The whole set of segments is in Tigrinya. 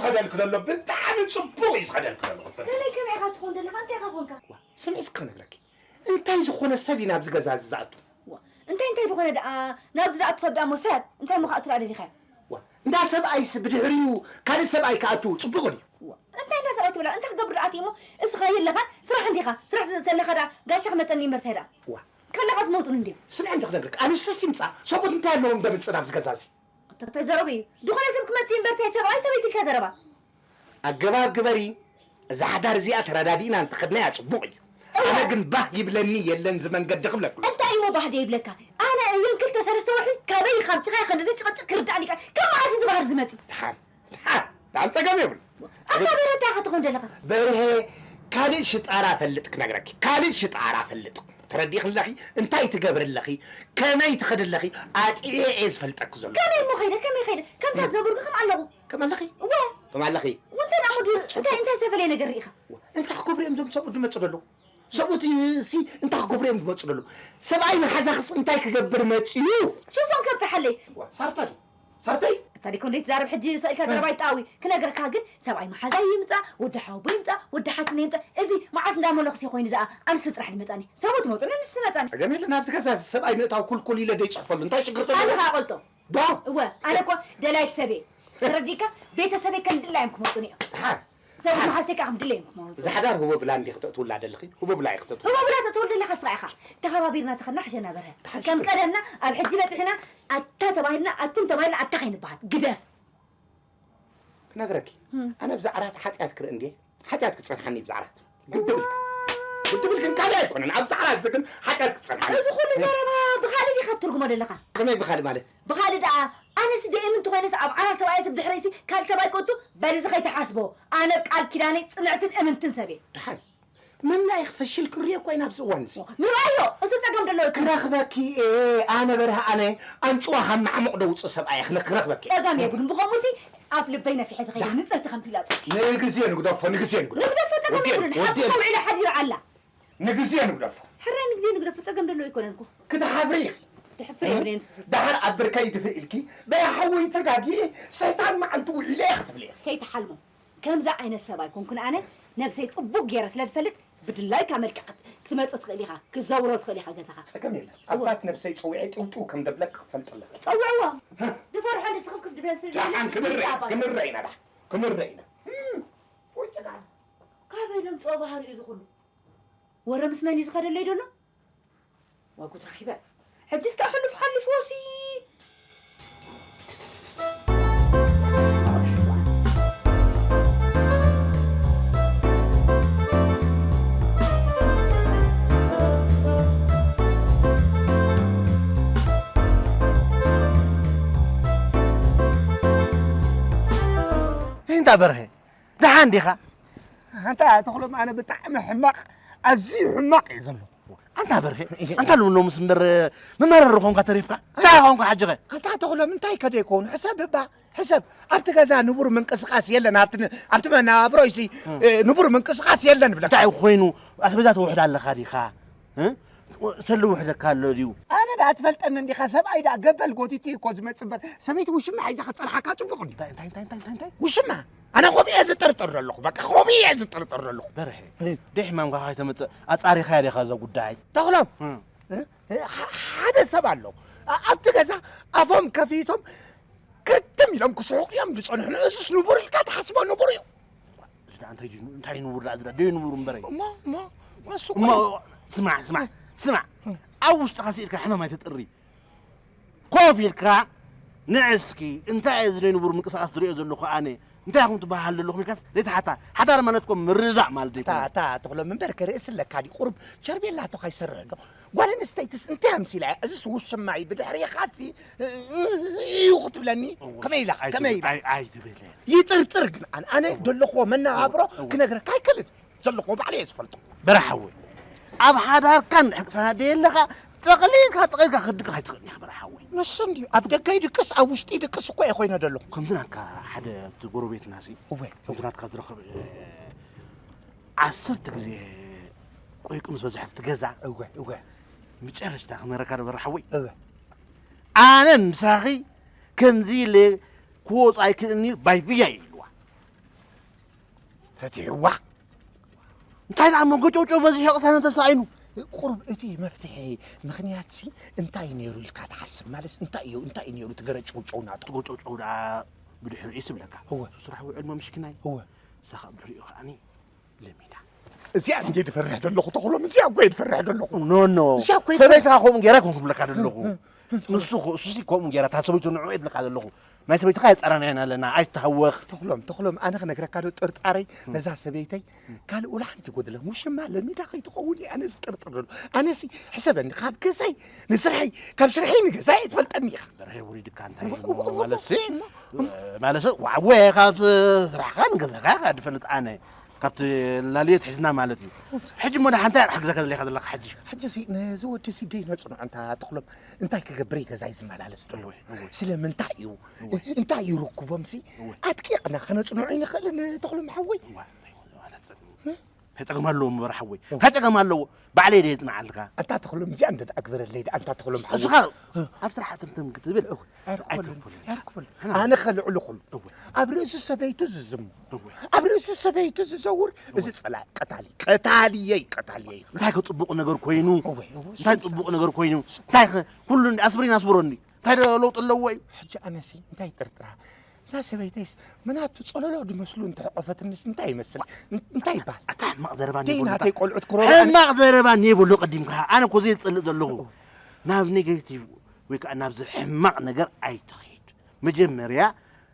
ዝኸደልክ ዘሎ ብጣዕሚ ጽቡቕ እዩ ዝኸደልክ ዘሎ። ከመይ ከመይ ኢኻ ትኾን ዘለኻ? እንታይ ኢኻ ኮንካ? ስምዒ እስከ ክነግረኪ፣ እንታይ ዝኾነ ሰብ እዩ ናብዚ ገዛ እዚ ዝኣቱ? ዋ፣ እንታይ እንታይ ዝኾነ ደኣ ናብዚ ዝኣቱ ሰብ ደኣ እሞ ሰብ እንታይ እሞ ክኣቱ ደኣ ደሊኻ? ዋ፣ እንዳ ሰብኣይስ ብድሕሪኡ ካልእ ሰብኣይ ክኣቱ ጽቡቕ ድዩ? ዋ፣ እንታይ እንዳ ሰብኣይ ትብላ? እንታይ ክገብር ደኣ ኣትዩ እሞ እስኻ የለኻን ስራሕ እንዲኻ ስራሕ ተለኻ ደኣ ጋሻ ክመጸኒ እምበር እንታይ ደኣ ዋ። ከለኻስ መውጡን እንድዮም። ስምዒ እንዶ ክነግረኪ፣ ኣንስትስ ይምጻ ሰብኡት እንታይ ኣለዎም ደምጽእ ናብዚ ገዛ እዚ? እንታይ እንታይ ዘረባ እዩ? ዝኾነ ሰብ ክመጽእ እምበር እንታይ ሰብኣይ ሰበይቲ ኢልካ ዘረባ? ኣገባብ ግበሪ። እዛ ሓዳር እዚኣ ተረዳዲእና እንተኸድናያ ጽቡቕ እዩ። ኣነ ግን ባህ ይብለኒ የለን እዚ መንገዲ ክብለኩ። እንታይ እሞ ባህ ደይብለካ? ኣነ እየን ክልተ ሰለስተ ወርሒ ካበይ ኢኻ ኣምጺኻያ ክንድዚ ጭቕጭቕ ክርዳእኒ ኢኻ? ካብ መዓስ እዩ እዚ ባህሪ ዝመጽእ? ደሓን ደሓን ደሓን ጸገም የብሉ። ኣታ በረታ ኢኻ ትኾን ዘለኻ? በርሄ ካልእ ሽጣራ ፈልጥ ክነግረኪ ካልእ ሽጣራ ፈልጥ ተረዲእኽለኺ እንታይ ትገብሪ ኣለኺ ከመይ ትኸዲ ኣለኺ ኣጥዕየ እየ ዝፈልጠኪ ዘሎ ከመይ እሞ ኸይደ ከመይ ኸይደ ከምታት ዘብርጉ ከም ኣለኹ ከም ኣለኺ እወ ከም ኣለኺ ወንተ ናሙድ እንታይ እንታይ ዝተፈለየ ነገር ርኢኻ እንታይ ክገብሩ እዮም ዞም ሰብኡት ዝመፁ ዘለዉ ሰብኡት ሲ እንታይ ክገብሩ እዮም ዝመፁ ዘለዉ ሰብኣይ መሓዛኽስ እንታይ ክገብር መፅዩ ሽፎን ከብፅሓለይ ሳርታ ድዩ ሳርተይ እታ ዲኮ እንዴት ዛረብ ሕጂ ሰኢልካ ዘረባ ይጣዊ ክነግረካ ግን ሰብኣይ መሓዛይ ይምፃ ወዲ ሓወቦ ይምፃ ወዲ ሓትነ ይምፃ እዚ መዓስ እንዳ መለኽሲ ኮይኑ ደኣ ኣንስ ጥራሕ ድመፃኒ ሰብኡት መፁ ንንስ መፃኒ ፀገም የለን ኣብዚ ገዛ እዚ ሰብኣይ ምእታው ኩልኩል ኢለ ደይፅሕፈሉ እንታይ ሽግር ተለዎ ኣነ ከዓ ቆልጦ ዶ እወ ኣነ እኮ ደላይት ሰበይ ተረዲካ ቤተሰበይ ከም ድላዮም ክመፁኒ እዮም ድሓር ሰብ መሓሰይ ከዓ ከም ድለዮም ክመፁ እዚ ሓዳር ህቦ ብላ እንዲ ክተእትውላ ደለኺ ህቦ ብላ እዩ ክተእትው ህቦ ብላ ተእትወል ደለኻ ስኻ ኢኻ ተኸባቢርና ተኸና ሕሸና በርሀ ከም ቀደምና ኣብ ሕጂ በፂሕና ኣታ ተባሂልና ኣቱም ተባሂልና ኣታ ከይንበሃል ግደፍ ክነግረኪ ኣነ ብዛ ዓራት ሓጢኣት ክርኢ እንድየ ሓጢኣት ክፀንሓኒ ብዛ ዓራት ግድብል ግድብል ግን ካልእ ኣይኮነን ኣብዚ ዓራት እዚ ግን ሓጢኣት ክፀንሓኒ እዚ ኩሉ ዘረባ ብኻልእ ዲኻ ትርጉሞ ዘለኻ ከመይ ብኻልእ ማለት ብኻልእ ደኣ ኣነስ ደእምንቲ ኮይነስ ኣብ ዓራት ሰብኣየ ስብ ድሕረይሲ ካልእ ሰብኣይ ከቱ በልዚ ከይተሓስቦ ኣነ ቃል ኪዳነይ ፅንዕትን እምንትን ሰብየ ደሓን ምምናይ ክፈሽል ክንሪኦ እኮ ኢና ኣብዚ እዋን እዚ ንርኣዮ እሱ ፀገም ደሎ ክረኽበኪ እየ ኣነ በርህ ኣነ ኣንጭዋ ካብ ማዕሙቕ ደውፅእ ሰብኣየ ክረኽበኪ ፀገም የብሉን ብኸምኡ ሲ ኣፍ ልበይ ነፊሐ ዝኸይደ ንፅህቲ ከም ፒላጦስ ንግዜ ንግደፎ ንግዜ ንግደፎ ንግደፎ ፀገም የብሉን ሓንቲ ውዒለ ሓዲረ ኣላ ንግዜ ንግደፎ ሕራይ ንግዜ ንግደፎ ፀገም ደሎ ኣይኮነን እኮ ክትሓፍሪ ኢኺ ትሕፍር የብለይን ስሱ ደሓር ኣብ ብርከይ ድፍእ ኢልኪ በያ ሓወይ ተጋጊ ሰይጣን መዓልቲ ውዒለ እየ ክትብሊ ኢኺ ከይትሓልሞ ከምዚ ዓይነት ሰብ ኣይኮንኩን ኣነ ነብሰይ ፅቡቅ ገይረ ስለ ዝፈልጥ ብድላይካ መልክዕ ክትመፅእ ትኽእል ኢኻ ክዘውሮ ትኽእል ኢኻ ገዛኻ ፀገም የለን ኣባት ነብሰይ ፀዊዐ ጥውጥው ከም ደብለክ ክትፈልጥ ኣለካ ፀውዕዎ ዝፈርሖ ስኽፍክፍ ድበል ስለ ደሓን ክንረይ ክንረይ ኢና ደሓን ክንረይ ኢና ወይ ፅጋ ካበይ ለምፅኦ ባህሪ እዩ ዝኹሉ ወረ ምስ መን እዩ ዝኸደለይ ደሎ ዋጉት ረኺበ ሕጂ እስከ ሕሉፍ ሓልፍዎ ሲ እንዳ በርሀ ደሓን ዲኻ ኣንታ ተኽሎም ኣነ ብጣዕሚ ሕማቕ ኣዝዩ ሕማቕ እዩ ዘሎ ኣንታ በርሀ ኣንታ ልውኖምስ እምበር መመረሪ ኾንካ ተሪፍካ እንታይ ኾንካ ሓጅኸ ኣንታ ተኽሎም እንታይ ከደ ይኮኑ ሕሰብ እባ ሕሰብ ኣብቲ ገዛ ንቡር ምንቅስቃስ የለን ኣብቲ መናብሮይሲ ንቡር ምንቅስቃስ የለን ብለካ እንታይ ኮይኑ ኣስቤዛ ትውሕድ ኣለኻ ዲኻ ሰሊ ውሕደካ ኣሎ ድዩ ኣነ ዳ ትፈልጠኒ እንዲኻ ሰብኣይ ዳ ገበል ጎቲቱ እኮ ዝመጽእ እምበር ሰበይቲ ውሽማ ሒዛ ክጸንሓካ ጽቡቕ ድዩ እንታይ እንታይ እንታይ እንታይ እንታይ ውሽማ ኣነ ኾም እየ ዝጥርጥር ዘለኹ በቃ ኾም እየ ዝጥርጥር ዘለኹ በርሀ ደይ ሕማምካ ካይተመጽእ ኣጻሪኻያ ዲኻ እዛ ጉዳይ ተኽሎም ሓደ ሰብ ኣሎ ኣብቲ ገዛ ኣፎም ከፊቶም ክርትም ኢሎም ክስሕቑ እዮም ዝጸንሑ ንእሱስ ንቡር ኢልካ ትሓስቦ ንቡር እዩ እንታይ ንቡር ደኣ ዝዳ ደይ ንቡር እምበረይ እሞ እሞ እሱ እሞ ስማዕ ስማዕ ስማዕ ኣብ ውሽጥኻ ስኢልካ ሕማም ኣይተጥሪ ኮፍ ኢልካ ንዕስኪ እንታይ እየ ዝደይ ንቡር ምንቅስቃስ ዝሪኦ ዘለኹ ኣነ እንታይ ኢኹም ትበሃል ዘለኹም ኢልካስ ዘይተሓታ ሓዳር ማለት ኮ ምርዛእ ማለት ደይ ኣታ ተኽሎም እምበር ክርእስ ኣለካ ድዩ ቁሩብ ቸርቤላቶ ካይሰርሕ ዶ ጓል ኣንስተይትስ እንታይ ኣምሲላ እያ እዚስ ውሽማ እዩ ብድሕሪኻሲ እዩ ክትብለኒ ከመይ ኢላ ከመይ ኢላ ኣይትበለ ይጥርጥር ግን ኣነ ዘለኽዎ መነባብሮ ክነግረካ ኣይክእልን ዘለኽዎ ባዕለ እየ ዝፈልጦ በረሓወይ ኣብ ሓዳርካ ንሕቅሳና ደየለኻ ጠቕሊልካ ጠቕሊልካ ክድቅስ ኣይትኽእልን ኢኻ በረሓወይ ንሱ እንድዩ ኣብ ደገ ይድቅስ ኣብ ውሽጢ ይድቅስ እኮ እየ ኮይነ ዘለኹ ከምዚ ናትካ ሓደ ኣብቲ ጎረቤትና ሲ እወ ከምዚ ናትካ ዝረኸብ ዓሰርተ ግዜ ቆይቁ ምስ በዝሐ ኣብቲ ገዛ እወ እወ መጨረሽታ ክነረካ ነበረ ሓወይ እወ ኣነ ምሳኺ ከምዚ ኢለ ክወፁ ኣይክእልኒ ባይ ብያ ኢልዋ ፈቲሕዋ። እንታይ ደኣ እሞ ገጨውጨው በዚሑ ቅሳነት ተሳኢኑ? ቁሩብ እቲ መፍትሒ ምኽንያትሲ እንታይ ነይሩ ኢልካ ትሓስብ? ማለትስ እንታይ እዩ፣ እንታይ እዩ ነይሩ እቲ ገረጨውጨው ናቱ? እቲ ገጨውጨው ደኣ ብድሕሪኡ ይስብለካ። እወ። ስራሕ ውዕል እሞ ምሽኪናይ። እወ። እሳ ኸኣ ብድሕሪኡ ከኣኒ ለሚዳ። እዚኣ እንዴ ድፈርሕ ደለኹ ተኽሎም፣ እዚኣ እኮ እየ ድፈርሕ ደለኹ። ኖ፣ ኖ። እዚኣ እኮ እየ ሰበይትኻ ከምኡ ገይራ ኮን ክብለካ ደለኹ። እ፣ እ፣ እ። ንሱ ኸ-፣ እሱሲ ከምኡ ገይራ፣ እታ ሰበይቱ ንዕኡ እየ ድብለካ ደለኹ። ናይ ሰበይትኻ የጸራንዐና ኣለና፣ ኣይትሃወኽ። ተኽሎም፣ ተኽሎም፣ ኣነ ክነግረካ ዶ ጥርጣረይ፣ እ። ነዛ ሰበይተይ እ። ካልእ ወላ ሓንቲ ጎደለን፣ ውሽማ ለሚዳ ከይትኸውን እየ ኣነ ዝጥርጥር ዘሎ። ኣነሲ ሕሰበኒ፣ ካብ ገዛይ ንስርሐይ፣ ካብ ስርሐይ ንገዛይ ኣይትፈልጠኒ ኢኻ። በርሀ ውሪድካ እንታይ እሞ ማለትሲ፣ እሞ፣ እሞ። ማለትሲ፣ ዋዕወ ካብ ስራሕኻ ንገዛኻ ኢኻ ድፈልጥ ኣነ። ካብቲ ላልየት ሒዝና ማለት እዩ። ሕጂ እሞ ደሓን እንታይ ክሕግዘካ ደሊኻ ዘለኻ ሕጂ? ሕጂሲ ነዚ ወዲሲ ደይ ነጽንዖ እንታ ተኽሎም እንታይ ክገብር እዩ ገዛይ ዝመላለስ ዘሎ? እወ፣ እወ። ስለምንታይ እዩ? እወ። እንታይ እዩ ርክቦምሲ? እወ። ኣድቂቕና ከነጽንዖ ኣይንኽእልን ተኽሎም ሓወይ? እወ፣ ማለት እ? እንታይ ጸገም ኣለዎ እምበር ሓወይ? እወ። እንታይ ጸገም ኣለዎ? ባዕለይ ደይ የጽንዓልካ። ኣንታ ተኽሎም እዚኣ እንደ ደኣ ግበረለይ ደኣ ኣንታ ተኽሎም ሓወይ። እስኻ እ። ኣብ ስራሕ ትምትም ክትብል እወ። ኣይርክበሉን፣ ኣይርክበሉን። ኣይርክበሉን። ኣነ ኸ ልዕሊ ኹሉ እወ። ኣብ ርእሲ ሰበይቱ ዝዝሙ፣ እወ። ኣብ ርእሲ ሰበይቱ ዝዘውር፣ እወ። እዚ ጸላኢ ቀታሊ፣ ቀታሊየይ፣ ቀታሊየይ። እንታይ ከ ጽቡቕ ነገር ኮይኑ? እወ፣ እወ፣ እንታይ እሱ፣ ጽቡቕ እሱ፣ ነገር ኮይኑ? እሱ። እንታይ ከ ኩሉ እንዲ ኣስብሪን ኣስብሮኒ። እንታይ ዶ ለውጢ ኣለዎ እዩ? ሕጂ ኣነሲ እንታይ ጥርጥራ? እዛ ሰበይተይስ ምናቱ ጸለሎ ድመስሉ እንተሕቆፈትንስ እንታይ ይመስል? እን-፣ እንታይ ይበሃል? ኣታ ሕማቕ ዘረባ ደይ ንየብሉ ናተይ እታ። ቆልዑት ክረሩ ኣነ ሕማቕ ዘረባ ንየብሉ ቀዲምካ። ኣነ እኮ ዘይ ዝጸልእ ዘለኹ። እወ። ናብ ኔጌቲቭ ወይ ከኣ ናብዚ ሕማቕ ነገር ኣይትኺድ። መጀመርያ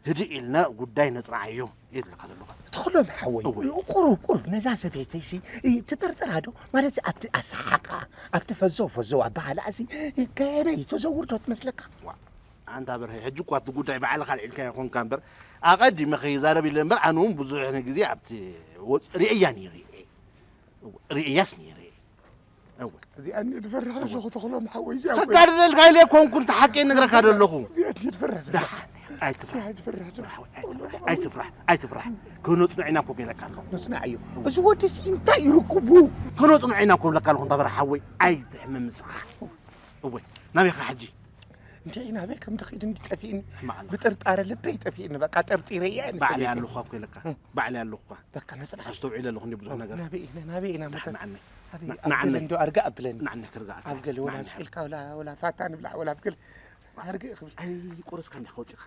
ህድእ ኢልና ጉዳይ ነጽንዓዮ እየ ዝብለካ ዘለኹ። ተኽሎም ሓወይ፣ እወ። ቁሩብ፣ ቁሩብ ነዛ ሰበይተይሲ፣ እ፣ ትጥርጥራ ዶ? ማለት ኣብቲ ኣሰሓቃ፣ ኣብቲ ፈዘው ፈዘው ኣበሃላኣሲ፣ እ፣ ከመይ ተዘውር ዶ ትመስለካ? ዋ፣ ኣንታ በርሀ፣ ሕጂ እኳ እቲ ጉዳይ ባዕልኻ ኣልዒልካዮ ኾንካ እምበር፣ ኣቐዲመ ከይዛረብ ኢለ እምበር፣ ኣነ እውን ብዙሕ ግዜ ኣብቲ ወጽ-፣ ርእያ ነይረ እየ። እወ፣ ርእያስ ነይረ እየ። እወ። እዚኣ እኔ ድፈርሕ ኣለኹ ተኽሎም ሓወይ፣ እዚኣ እኮ ከጋድደልካ ኢለ ኣይኮንኩን፣ እቲ ሓቂ እነግረካ ዘለኹ። እዚኣ እኔ ድፈርሕ ኣለኹ። ደሓን፣ ኣይትፍራሕ። እዚኣ ድፈርሕ ኣለኹ። ሓወይ፣ ኣይትፍራሕ፣ ኣይትፍራሕ፣ ኣይትፍራሕ። ከነጽንዖ ኢና እኮ ኢለካ ኣለኹ። ነጽንዓዮ። እዚ ወዲሲ እንታይ እዩ ርክቡ? ከነጽንዖ ኢና እኮ ብለካ ኣለኹ፣ እንታ በርሀ ሓወይ፣ ኣይትሕመም ንስኻ። እወ፣ ናበይ ኢኻ ሕጂ? እንዴ፣ ናበይ ከም ድኸይድ እንዲ ጠፊእኒ። ሕማቕ ኣለኻ። ብጥርጣረ ልበይ ጠፊእኒ። በቃ ጠርጢረ እየ ኣነ ባዕለይ ሰበይተይ። ኣለኹ እኮ ኢለካ። እ። ባዕለይ ኣለኹ እኳ። በቃ ነጽንዓ። ኣስተውዒለ ኣለኹ እንዲ ብዙሕ ነገር። ናበይ ኢና፣ ናበይ ኢና መተ-፣ ንዓነይ። ኣበይ፣ ን-፣ ኣብ ገለ ንዓነይ። እንዶ ኣርግእ ኣብለኒ። ንዓነይ ክርግኣካ። ኣብ ገለ ወላ ንዓነይ። ስቕ ኢልካ ወላ፣ ወላ ፋታ ንብላዕ ወላ ኣብ ገለ ኣርግእ ክብል። ኣይ፣ ቁርስካ እንዲኻ ወጺኻ።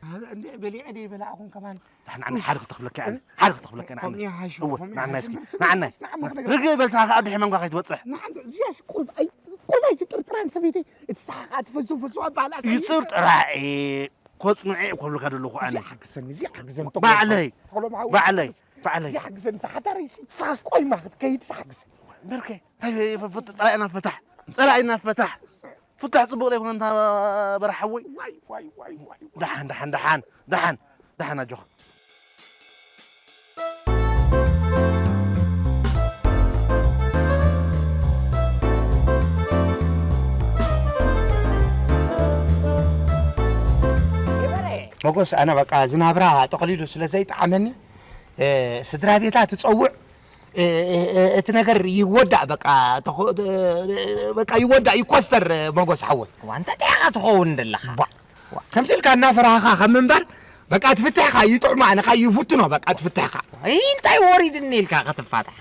ኣብ እንዲ በሊዐ ደይ በላዕኹም ከማን። ንዓነይ ሓደ ክተኽፍለካ እየ፣ እ? ሓደ ክተኽፍለካ እየ፣ ንዓነይ። ከምኡ ይሓሹ፣ እወ፣ ከምኡ ንዓነይ ይሓሹ። እስኪ፣ ንዓነይ። ንዓነይ። ርግእ በል፣ ሳኻ ኣብ ድሕሪ መንጓ ከይትበጽሕ። ንዓንዶ፣ እዚያስ ቁርብ ኣይ-፣ ቁርብ ኣይትጥርጥራን ሰበይተይ። እቲ ሳኻ ትፈዝው ፈዝው ኣባህላ ኣሳይካ። ይጥርጥራ እየ፣ ኮጽንዐ እየ እኮ እብለካ ዘለኹ ኣነ። እዚ ሓግዘኒ፣ እዚ ሓግዘኒ፣ ባዕለይ፣ ተኽሎም ሓወይ። ባዕለይ፣ ባዕለይ። እዚ ሓግዘኒ፣ ተሓታረይሲ። ሳኻስ ቆይማ ክትከይድ፣ እዚ ሓግዘኒ። እምበርከ፣ እንታይ ፈ-፣ ፈ-፣ ጸላኢና ፈታሕ፣ ጸላኢና ፈታሕ። ፍታሕ ጽቡቕ ዘይኮነ እንታ በርሀ ሓወይ። ዋይ፣ ዋይ፣ ዋይ፣ ዋይ፣ ዋይ። ደሓን፣ ደሓን፣ ደሓን፣ ደሓን፣ ደሓን ኣጆኻ። ሞጎስ፣ ኣነ በቃ እዚ ናብራ ጠቕሊሉ ስለ ዘይጠዓመኒ፣ እ፣ ስድራ ቤታ ትጸውዕ፣ እ፣ እ፣ እ፣ እቲ ነገር ይወዳእ፣ በቃ፣ ተኾ-፣ እ፣ በቃ ይወዳእ፣ ይኮስተር፣ ሞጎስ ሓወይ። እዋ፣ እንታይ ዲኻ ትኸውን ዘለኻ? ቧ። ከምዚ ኢልካ እናፈራህኻ ከም ምንባር፣ በቃ፣ እቲ ፍትሕኻ ይጥዕሞ፣ ኣነ ኸኣ ይፍትኖ፣ በቃ፣ እቲ ፍትሕኻ። ኣይ፣ እንታይ ወሪድኒ ኢልካ ክትፋታሕ?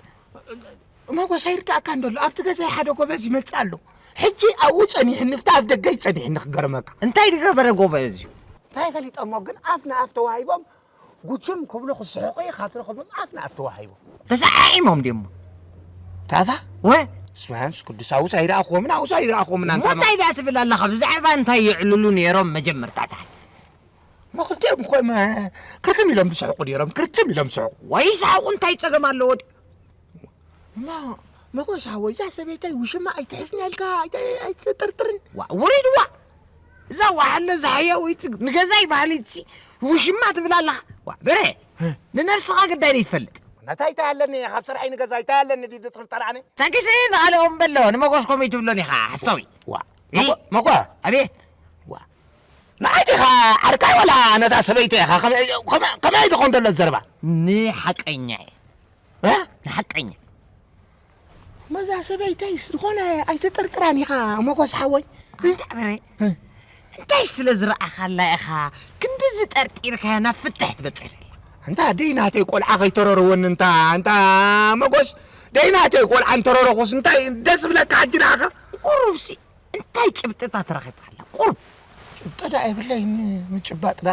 ሞጎስ፣ ኣይርዳእካን ደሎ፣ ኣብቲ ገዛይ ሓደ ጎበዝ ይመጽእ ኣሎ። ሕጂ ኣብኡ ጸኒሕኒ፣ ፍታ ኣብ ደገ እዩ ጸኒሕኒ፣ ክገርመካ። እንታይ ዝገበረ ጎበዝ እዩ? እንታይ ፈሊጦሞ ግን፣ ኣፍ ንኣፍ ተዋሂቦም፣ ጉችም ክብሉ ክስሕቑ ኢኻ ትረኽቦም፣ ኣፍ ንኣፍ ተዋሂቦም። ተሰዓዒሞም ድዮም? ታታ? ወ? ስመ መንፈስ ቅዱስ፣ ኣውስ ኣይረኣኹዎምን፣ ኣውስ ኣይረኣኹዎምን፣ ኣንታ እሞ እንታይ ደኣ ትብል ኣለኻ? ብዛዕባ እንታይ የዕልሉ ነይሮም መጀመርታ ታሕቲ? እሞ ክልቲኦም እኮ እሞ ክርትም ኢሎም ዝስሕቑ ነይሮም፣ ክርትም ኢሎም ዝስሕቑ። ወይ ይስሕቑ፣ እንታይ ጸገም ኣለዎ ድዩ? እሞ መጎስ ሓወይ፣ እዛ ሰበይተይ ውሽማ ኣይትሕዝኒ ኢልካ ኣይተ-፣ ኣይትጥርጥርን? ዋ፣ ውሪድ ዋ! እዛ ወሓለ እዛ ሕያዊት ንገዛይ ባህሊትሲ ውሽማ ትብል ኣለኻ? ዋ፣ በርሀ፣ ህ። ንነብስኻ ግዳይ ዘይትፈልጥ። ናታይ እንታይ ኣለኒ? ካብ ስርሐይ ንገዛይ እንታይ ኣለኒ ድዩ ዝጥርጠር ኣነ? ሳንኪስ ንኻልኦም በሎ፣ ንመጎስ ኮመይ ትብሎን ኢኻ፣ ሓሳዊ። ዋ፣ እ? መጎ-፣ መጎ-፣ ኣቤት። ዋ፣ ንዓይ ዲኻ ዓርካይ ወላ ነታ ሰበይቲ ኢኻ? ከመይ፣ ከመይ፣ ከመይ ድኾን ደሎ ዘረባ? ንሓቀኛ እየ። እ? ንሓቀኛ። መዛ ሰበይተይስ ዝኾነ ኣይትጥርጥራን ኢኻ ሞጎስ ሓወይ። ኣንታ በረ፣ እ? እንታይ ስለ ዝረኣኻላ ኢኻ ክንድዚ ጠርጢርካያ ናብ ፍትሕ ትበጽሕ ዘላ? እንታ ደይ ናተይ ቆልዓ ከይተረረወኒ፣ እንታ፣ እንታ መጎስ፣ ደይ ናተይ ቆልዓ እንተረረኹስ እንታይ ደስ ብለካ? ሕጂ ንዓኻ ቁሩብሲ እንታይ ጭብጥታት ረኺብካ ኣላ? ቁሩብ ጭብጠዳ የብለይን፣ ምጭባጥዳ።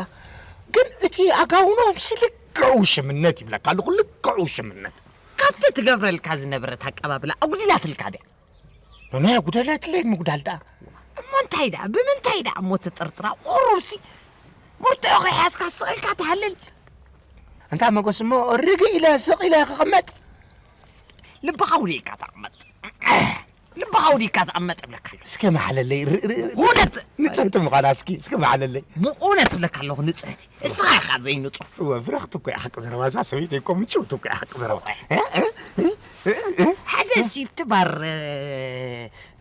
ግን እቲ ኣጋውኖም ስልክዑ ሽምነት ይብለካ ኣለኹ፣ ልክዑ ሽምነት። ካብቲ ትገብረልካ ዝነበረት ኣቀባብላ ኣጉዲላትልካ ድያ? መመያ ጉደለትለይ ምጉዳል ደኣ። እሞ እንታይ ደኣ፣ ብምንታይ ደኣ እሞ ትጥርጥራ? ቁሩብሲ ምርትዖ ከይሓዝካ ስቕ ኢልካ ትሃልል። እንታ መጎስ እሞ ርግእ ኢለ ስቕ ኢለ ክቕመጥ? ልብኻ ውዲእካ ተቐመጥ። ልብኻ ውዲእካ ተቐመጥ እብለካ ኣለኹ። እስከ መሓለለይ፣ ር-፣ ር-፣ ር-፣ እውነት! ንጽህቲ ምዃና እስኪ፣ እስከ መሓለለይ። ብእውነት እብለካ ኣለኹ ንጽህቲ። እስኻ ኢኻ ዘይንጹህ። እወ፣ ብረኽቲ እኮ እያ ሓቂ ዘረባ። እዛ ሰበይቲ እኮ ምጭውቲ እኮ እያ ሓቂ ዘረባ። እ፣ እ፣ እ፣ እ፣ እ። ሓደ ሲ እቲ ባር፣ እ፣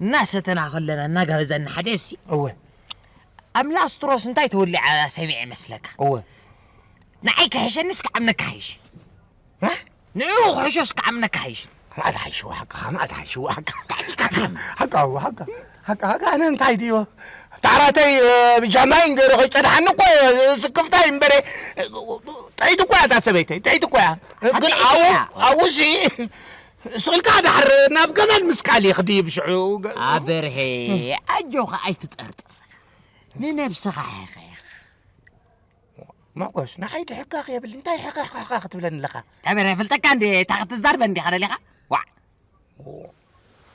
እናሰተና ከለና እናጋበዘና ሓደ ሲ እወ። ኣብ ላስትሮስ እንታይ ተወሊዓ ሰሚዐ ይመስለካ? እወ። ንዓይ ክሕሸኒስ ክዓምነካ ሓይሽ። እ? ንዕኡ ክሕሾስ ክዓምነካ ሓይሽ። ከማኣ ትሓይሽዎ ሓቅኻ፣ ከማኣ ትሓይሽዎ ሓቅኻ። ሓቅኻ፣ ሓቅኻ፣ ሓቅኻ፣ ሓቅኻ፣ ኣነ እንታይ ድዮ? ታዕራተይ፣ እ፣ ብጃማይን ገይሩ ከይጸድሓኒ እኮ፣ እ፣ ስክፍታይ እምበረ፣ እ፣ ጥዕይቲ እኮ እያ እታ ሰበይተይ፣ ጥዕይቲ እኮ እያ። ግን ኣበይ ኣብኡ፣ እያ? ኣብኡ ሲ፣ ስቕ ኢልካ ድሓር ናብ ገመል ምስቃል እየ ክድይብ ሽዑ። ገ-፣ ኣበርሄ፣ ኣጆኻ ኣይትጠርጥር። ንነብስኻ ሕኸኽ። መጎስ፣ ንዓይ ድሕጋኽ የብል፣ እንታይ ሕኸኽ ክትብለኒ ኣለኻ? ኣበርሄ፣ ፍልጠካ እንዴ፣ እታ ክትዛርበ እንዲኻ ደሊኻ? ዋዕ።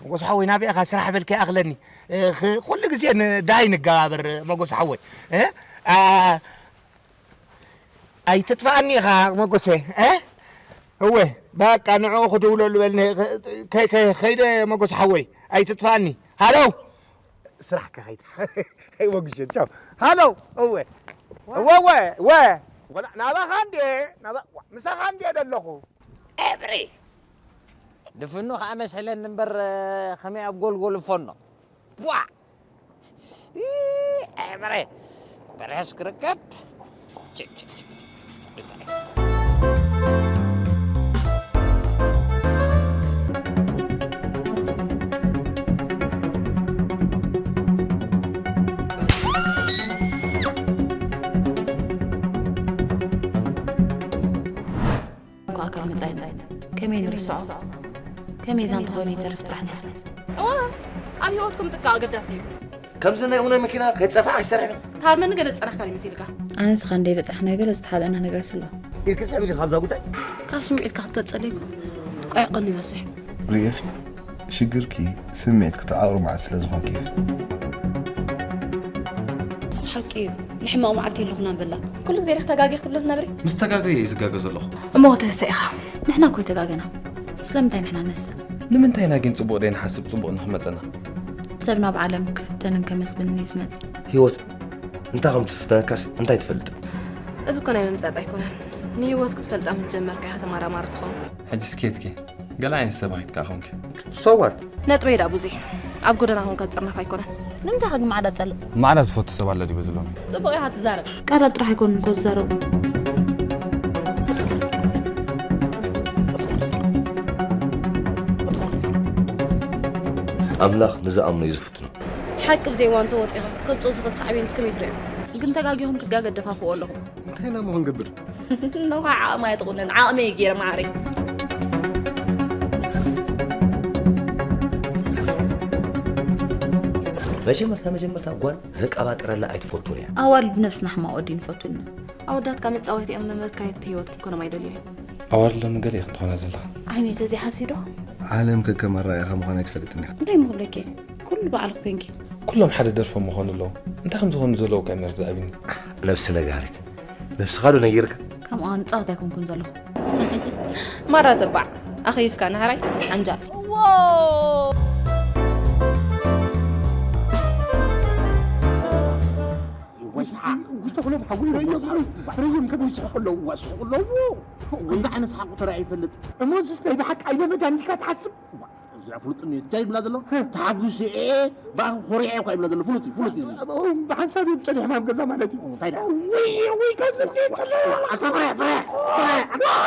መጎስ ሓወይ፣ ናበይ ኢኻ? ስራሕ በልካ ይኣኽለኒ። እ፣ ኽ-፣ ኩሉ ግዜ ንዳይ ንገባበር፣ መጎስ ሓወይ። እ? ኣ-፣ ኣይትጥፋኣኒ ኢኻ፣ መጎሰ። እ? እወ፣ በቃ ንዕኡ ክድውለሉ በልኒ። ከ-፣ ከ-፣ ከ-፣ ከይደ፣ መጎስ ሓወይ። ኣይትጥፋኣኒ። ሃሎ! ስራሕ ክኸይድ። ወግሸ፣ ቻው። ሃሎ! እወ። እወ፣ እወ፣ እወ። ወላ፣ ናባኻ እንዴ? ናባ-፣ ዋ፣ ምሳኻ እንዴ ደለኹ? ኤብሪ! ድፍኑ ከኣ መሰለኒ እምበር፣ ከመይ ኣብ ጎልጎል እፎኖ? ቧ! ኢ፣ ኣይ፣ በሬ፣ በሬስ ክርከብ። ች፣ ች፣ ች። እኮ ኣካል መጻኢና ከመይ ንርስዖ? ከመይ እዛ እንተኾይኑ ይተርፍ ጥራሕ ንሕሰብ። እዋ፣ ኣብ ህይወትኩም ጥንቃቕ ኣገዳሲ እዩ። ከምዚ ናይ እውነ መኪና ከይጸፍዓ ኣይሰርሕን። ታርመኒ ገለ ዝጸናሕካ ይመስልካ። ኣነ ንስኻ እንደይ በጻሕናዮ ገለ ዝተሓበአና ነገርስ ኣሎ። ኢልኪ ስሕብ ኢልካ ኣብዛ ጉዳይ? ካብ ስምዒትካ ክትገጸለይ እኮ ትቋየቐኒ ይበዝሕ። ርኢኺ፣ ሽግርኪ ስምዒት ክትዓቕሪ መዓት ስለ ዝኾንኪ እዩ። ሓቂ እዩ፣ ንሕማቕ መዓልቲ የለኹናን በላ። ኩሉ ግዜ ዲኺ ተጋጊ ክትብለን ትነብሪ? ምስ ተጋገየ እየ ዝጋገ ዘለኹ። እሞ ክትህሰ ኢኻ። ንሕና እኮ ኣይተጋገና። ስለምንታይ ንሕና ንህሰ? ንምንታይ ኢና ግን ጽቡቕ ደይንሓስብ ጽቡቕ ንኽመጸና? ሰብ ናብ ዓለም ክፍተንን ከመስግንን እዩ ዝመጽእ። ህይወት እንታይ ከም ትፍተነካስ እንታይ ትፈልጥ? እዚ እኮ ናይ ምምጻጽ ኣይኮነን። ንህይወት ክትፈልጣ ምስ ጀመርካ ኢኻ ተመራማሪ ትኸውን። ሕጂስ ኬትኪ? ገለ ዓይነት ሰብ ኣይትካ ኾንኪ። So what? ነጥበይ ደኣ ብዙይ። ኣብ ጎደና ኾንካ ዝጥርነፍ ኣይኮነን። ንምንታይ ከ ማዕዳ ትጸልእ? ማዕዳ ዝፈቱ ሰብ ኣሎ ድዩ በዚ ሎሚ? ጽቡቕ ኢኻ ትዛረብ። ቃላት ጥራሕ ኣይኮኑን እኮ ዝዛረቡ። ኣምላኽ ንዝኣምኖ እዩ ዝፍትኖ። ሓቂ ብዘይ እዋኑ ተወጺኻ ከብጽኡ ዝኽእል ሳዕቤን ከመይ ትርእዮ? ግን ተጋጊኹም ክትጋገ ደፋፍኦ ኣለኹም። እንታይ ኢና እሞ ክንገብር? እንኳዕ ዓቕማ እየ ትቑነን፣ ዓቕመይ እየ ገይረ ማዕረይ። መጀመርታ መጀመርታ ጓል ዘቀባጥረላ ኣይትፈቱን እያ። ኣዋልድ ብነብስና ሕማቕ ወዲ ንፈቱ ኢልና። ኣወዳትካ መጻወቲ እዮም፣ መመካየድቲ ህይወት ክንኮኖም ኣይደልዩ እዮም። ኣዋልድ ሎሚ ገለ ኢኺ ትኾና ዘለኻ። ዓይነይ ተዘይሓስዩ ዶ? ዓለም ከከም ኣረኣእያኻ ምዃና ኣይትፈልጥን ኢኻ። እንታይ እሞ ክብለኪ? ኩሉ ባዕልኺ ኮንኪ። ኩሎም ሓደ ደርፎም ምኾኑ ኣለዎም። እንታይ ከም ዝኾኑ ዘለዉ እኳ እዩ መርዳእ ኣቢኒ። ነብሲ ነጋሪት። ነብስኻ ዶ ነጊርካ? ከምኣ ንጻወት ኣይኮንኩን ዘለኹ። ማራ ተባዕ፣ ኣኺፍካ ናህራይ ሓንጃል። ወይስሓ፣ ውስተ ኩሎም ሓጉሪ ረዮም፣ ረዮም ከመይ ይስሕቁ ኣለዉ፣ ይስሕቁ ኣለዉ። ከምዚ ዓይነት ስሓቕ ተራእዩ ይፈልጥ። እሞ እዚስ ናይ ብሓቂ ኣይለመዳን ኢልካ ትሓስብ? እዚኣ ፍሉጥ እኒኦ፣ እንታይ ይብላ ዘሎ? ተሓጒሰ እየ፣ ብኣኺ ኮሪዐ እኳ ይብላ ዘሎ፣ ፍሉጥ እዩ፣ ፍሉጥ እዩ። ብሓንሳብ እዮም ጸኒሖም ኣብ ገዛ ማለት እዩ። እንታይ ደኣ? ውይ፣ ውይ፣ ከምዚ እንዴት ኣሎ? ኣታ ፍረ፣ ፍረ፣ ፍረ።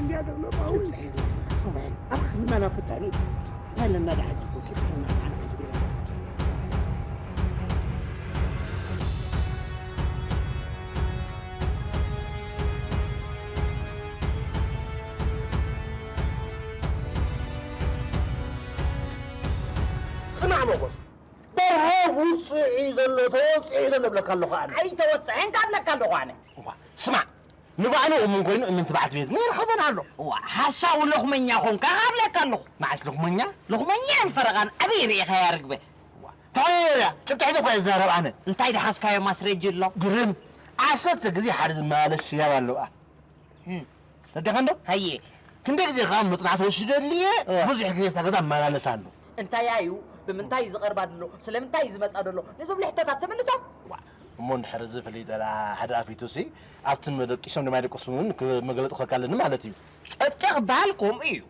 እንዲያ ደሎ ማዊ። ኣባክ ንመና ፍታኑ። ታለና ዳዕጅ። ስማዕ ሞጎስ፣ በርሀ ውፅዒ ዘሎ ተወፅዒ ዘሎ ብለካ ኣለኹ ኣነ። ኣይተወፅዐን ካብ ብለካ ኣለኹ ኣነ። እዋ፣ ስማዕ፣ ንባዕሉ እሙን ኮይኑ እምንቲ በዓልቲ ቤት ይርኸበን ኣሎ። እዋ፣ ሓሳዊ ሎኽመኛ ኾንካ ካብ ብለካ ኣለኹ። መዓስ ሎኽመኛ? ሎኽመኛን ፈረቓን ኣበይ ርኢኻያ ርግበ? እዋ፣ ተቐየርያ፣ ጭብጢ ሒዘ እኳ ይዛረብ ኣነ። እንታይ ድሓዝካዮ ማስረጂ ኣሎ? ግርም፣ ዓሰርተ ግዜ ሓደ ዝመላለስ ሽያብ ኣለዋ። እም። ተደኻ እንዶ? ሃየ። ክንደይ ግዜ ከዓ መጽናዕቲ ወሲደልየ፣ እወ። ብዙሕ ግዜ ኣብታ ገዛ እመላለስ ኣሎ። እንታይ እዩ? ብምንታይ እዩ ዝቐርባ ደሎ? ስለምንታይ እዩ ዝመጻ ደሎ? ነዞም ልሕቶታት ተመልሶም። ዋ፣ እሞ እንድሕር እዚ ፈሊጠ ደኣ ሓደ ኣፊቱሲ፣ ኣብቲ መደቂሶም ድማ ኣይደቀሱን እውን ክ-፣ መግለጺ ክህበካ ኣለኒ ማለት እዩ። ጨብጢ ክበሃል ከምኡ እዩ።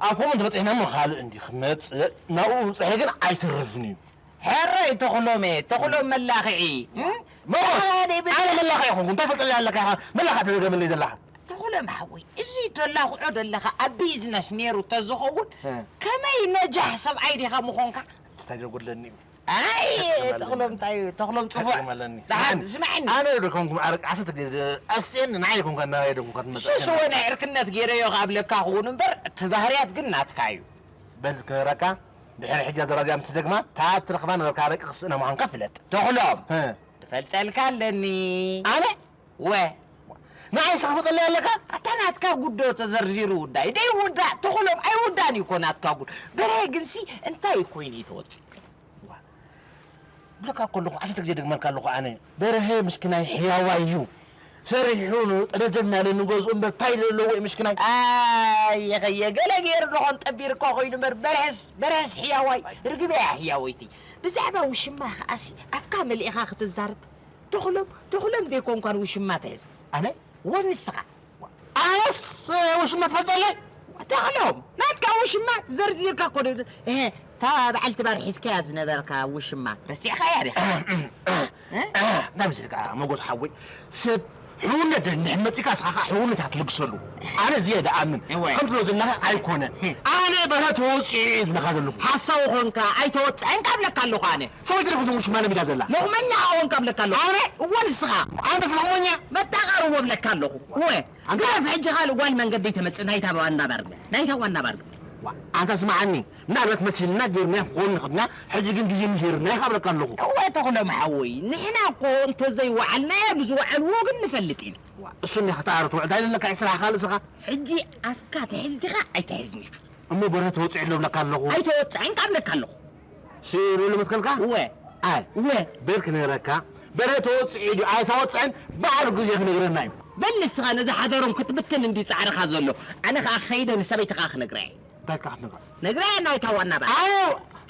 ኣብ ከምኡ እንተበጺሕና እሞ ካልእ እንዲ ክመጽእ፣ ናብኡ ምብጻሐይ ግን ኣይተርፍን እዩ። ሕራይ ተኽሎም እየ፣ ተኽሎም መላኽዒ። እም? መጎስ፣ ሓደ ይብል። ኣነ መላኽዒ ኮንኩ፣ እንታይ ፈልጠለይ ኣለካ ኢኻ? መላኽዒ ተዘርገመለይ ዘለኻ። ተኽሎም ሓወይ፣ እዚ ተላኽዖ ዘለኻ ኣብ ቢዝነስ ነይሩ ተዝኸውን፣ እ። ከመይ ነጃሕ ሰብኣይ ዲኻ ምኾንካ? እንታይ ዶ ጎድለኒ እዩ? ኣይ፣ ተኽሎም ተኽሎም እንታይ እዩ? ተኽሎም ጽፉዕ። ሓቂ ኣለኒ። ደሓን፣ ስምዓኒ። ኣነ ዶ ኮንኩም ኣረቂ ዓሰርተ ግዜ ኣስኤን ንዓይ ኮንካ እናባይ ዶ ኮንካ ትመጽእ ሱስ ኣለኻ? ወ ናይ ዕርክነት ገይረዮ ካብ ለካ ክውን እምበር፣ እቲ ባህርያት ግን ናትካ እዩ። በል ክረካ፣ ድሕሪ ሕጂ ዘራዚያ ምስ ደግማ፣ ታ ትረኽባ ነበርካ ኣረቂ ክስእና ምዃንካ ፍለጥ። ተኽሎም፣ እ። ድፈልጠልካ ኣለኒ። ኣነ? ወ። ንዓይ ስኽፍጠለይ ኣለካ? ኣታ ናትካ ጉዶ ተዘርዚሩ ውዳይ። ደይ ውዳእ፣ ተኽሎም ኣይውዳእን እዩ እኮ ናትካ ጉድ። በርሀ ግንሲ እንታይ ኮይኑ እዩ ተወፂ? ዋ። ብለካ እኮ ኣለኹ፣ ዓሰርተ ግዜ ደግመልካ ኣለኹ ኣነ። በርሀ ምስኪናይ ሕያዋይ እዩ። ሰሪሑ ንጠደደልና ንገዝኡ እምበር እንታይ ዘለዎ እዩ ምስኪናይ? ኣይ፣ የኸየ፣ ገለ ገይሩ ደኾን ጠቢርካ ኮይኑ እምበር በርሀስ፣ በርሀስ ሕያዋይ፣ ርግበ እያ ሕያወይቲ። ብዛዕባ ውሽማ ኸኣሲ ኣፍካ መሊእኻ ክትዛረብ። ተኽሎም፣ ተኽሎም ደይኮንኳን ውሽማ ትሕዝ። ኣነ? ወ ንስኻ? ኣነስ ውሽማ ትፈልጠለይ? ተኽሎም፣ ናትካ ውሽማ ዘርዚርካ እኮ ዶ-፣ እህ፣ እታ በዓልቲ ባር ሒዝካያ ዝነበርካ ውሽማ ረሲዕካያ ዲኻ? እ? እንታይ መሲልካ መጎስ ሓወይ? ሰብ ሕውነት ደንሕ መጺካ እስኻ ኸዓ ሕውነት ኣትልግሰሉ። ኣነ እዚየ ደኣምን። እወ። ከምትብሎ ዘለኻ ኣይኮነን። እህ። ኣነ በረ ተወጺኡ እየ ዝብለካ ዘለኹ። ሓሳዊ ኾንካ ኣይተወጽዐን ካብለካ ኣለኹ ኣነ። ሰበይቲ ዶ ውሽማ ለሚዳ ዘላ? ሎኽመኛ ኸዓ ኾንካ ብለካ ኣለኹ። ኣነ? እወ ንስኻ። ኣንተስ ሎኽመኛ? መታቓርዎ ብለካ ኣለኹ። እወ። ኣንታ ግደፍ ሕጂ ካልእ ጓል መንገደይ ተመጽእ ናይታ ዋና ባርግ። ናይታ ዋና ባርግ። ዋ፣ ኣንታ ስምዓኒ። ምናልባት መሲልና ጌርና ክኾን ንኽድና፣ ሕጂ ግን ግዜ ምሂርና ኢኻ ብለካ ኣለኹ። እወ ተኽሎም ሓወይ፣ ንሕና እኮ እንተዘይወዓልናዮ ብዝወዓልዎ ግን ንፈልጥ ኢና። ዋ፣ እሱ እንዲኻ ተኣረ ትውዕል፣ እንታይ ዘለካ ስራሕ ካልእ ስኻ? ሕጂ ኣፍካ ትሕዝ ዲኻ ኣይትሕዝን ኢኻ? እሞ በርሀ ተወጺዑ ኣሎ ብለካ ኣለኹ። ኣይተወጽዐን ካብ ብለካ ኣለኹ። ስኢሉ መትከልካ? እወ። ኣይ። እወ። በል ክነግረካ፣ በርሀ ተወጺዑ ድዩ ኣይተወጽዐን ባዕሉ ግዜ ክነግረና እዩ። በል ንስኻ ነዚ ሓዳሮም ክትብትን እንዲ ጻዕርኻ ዘሎ። ኣነ ኸኣ ኸይደ ንሰበይቲ ኸኣ ክነግራ እየ። እንታይ ኢልካ ክትነግራ? ነግራ እየ ናይታ ዋና ባር። ኣነ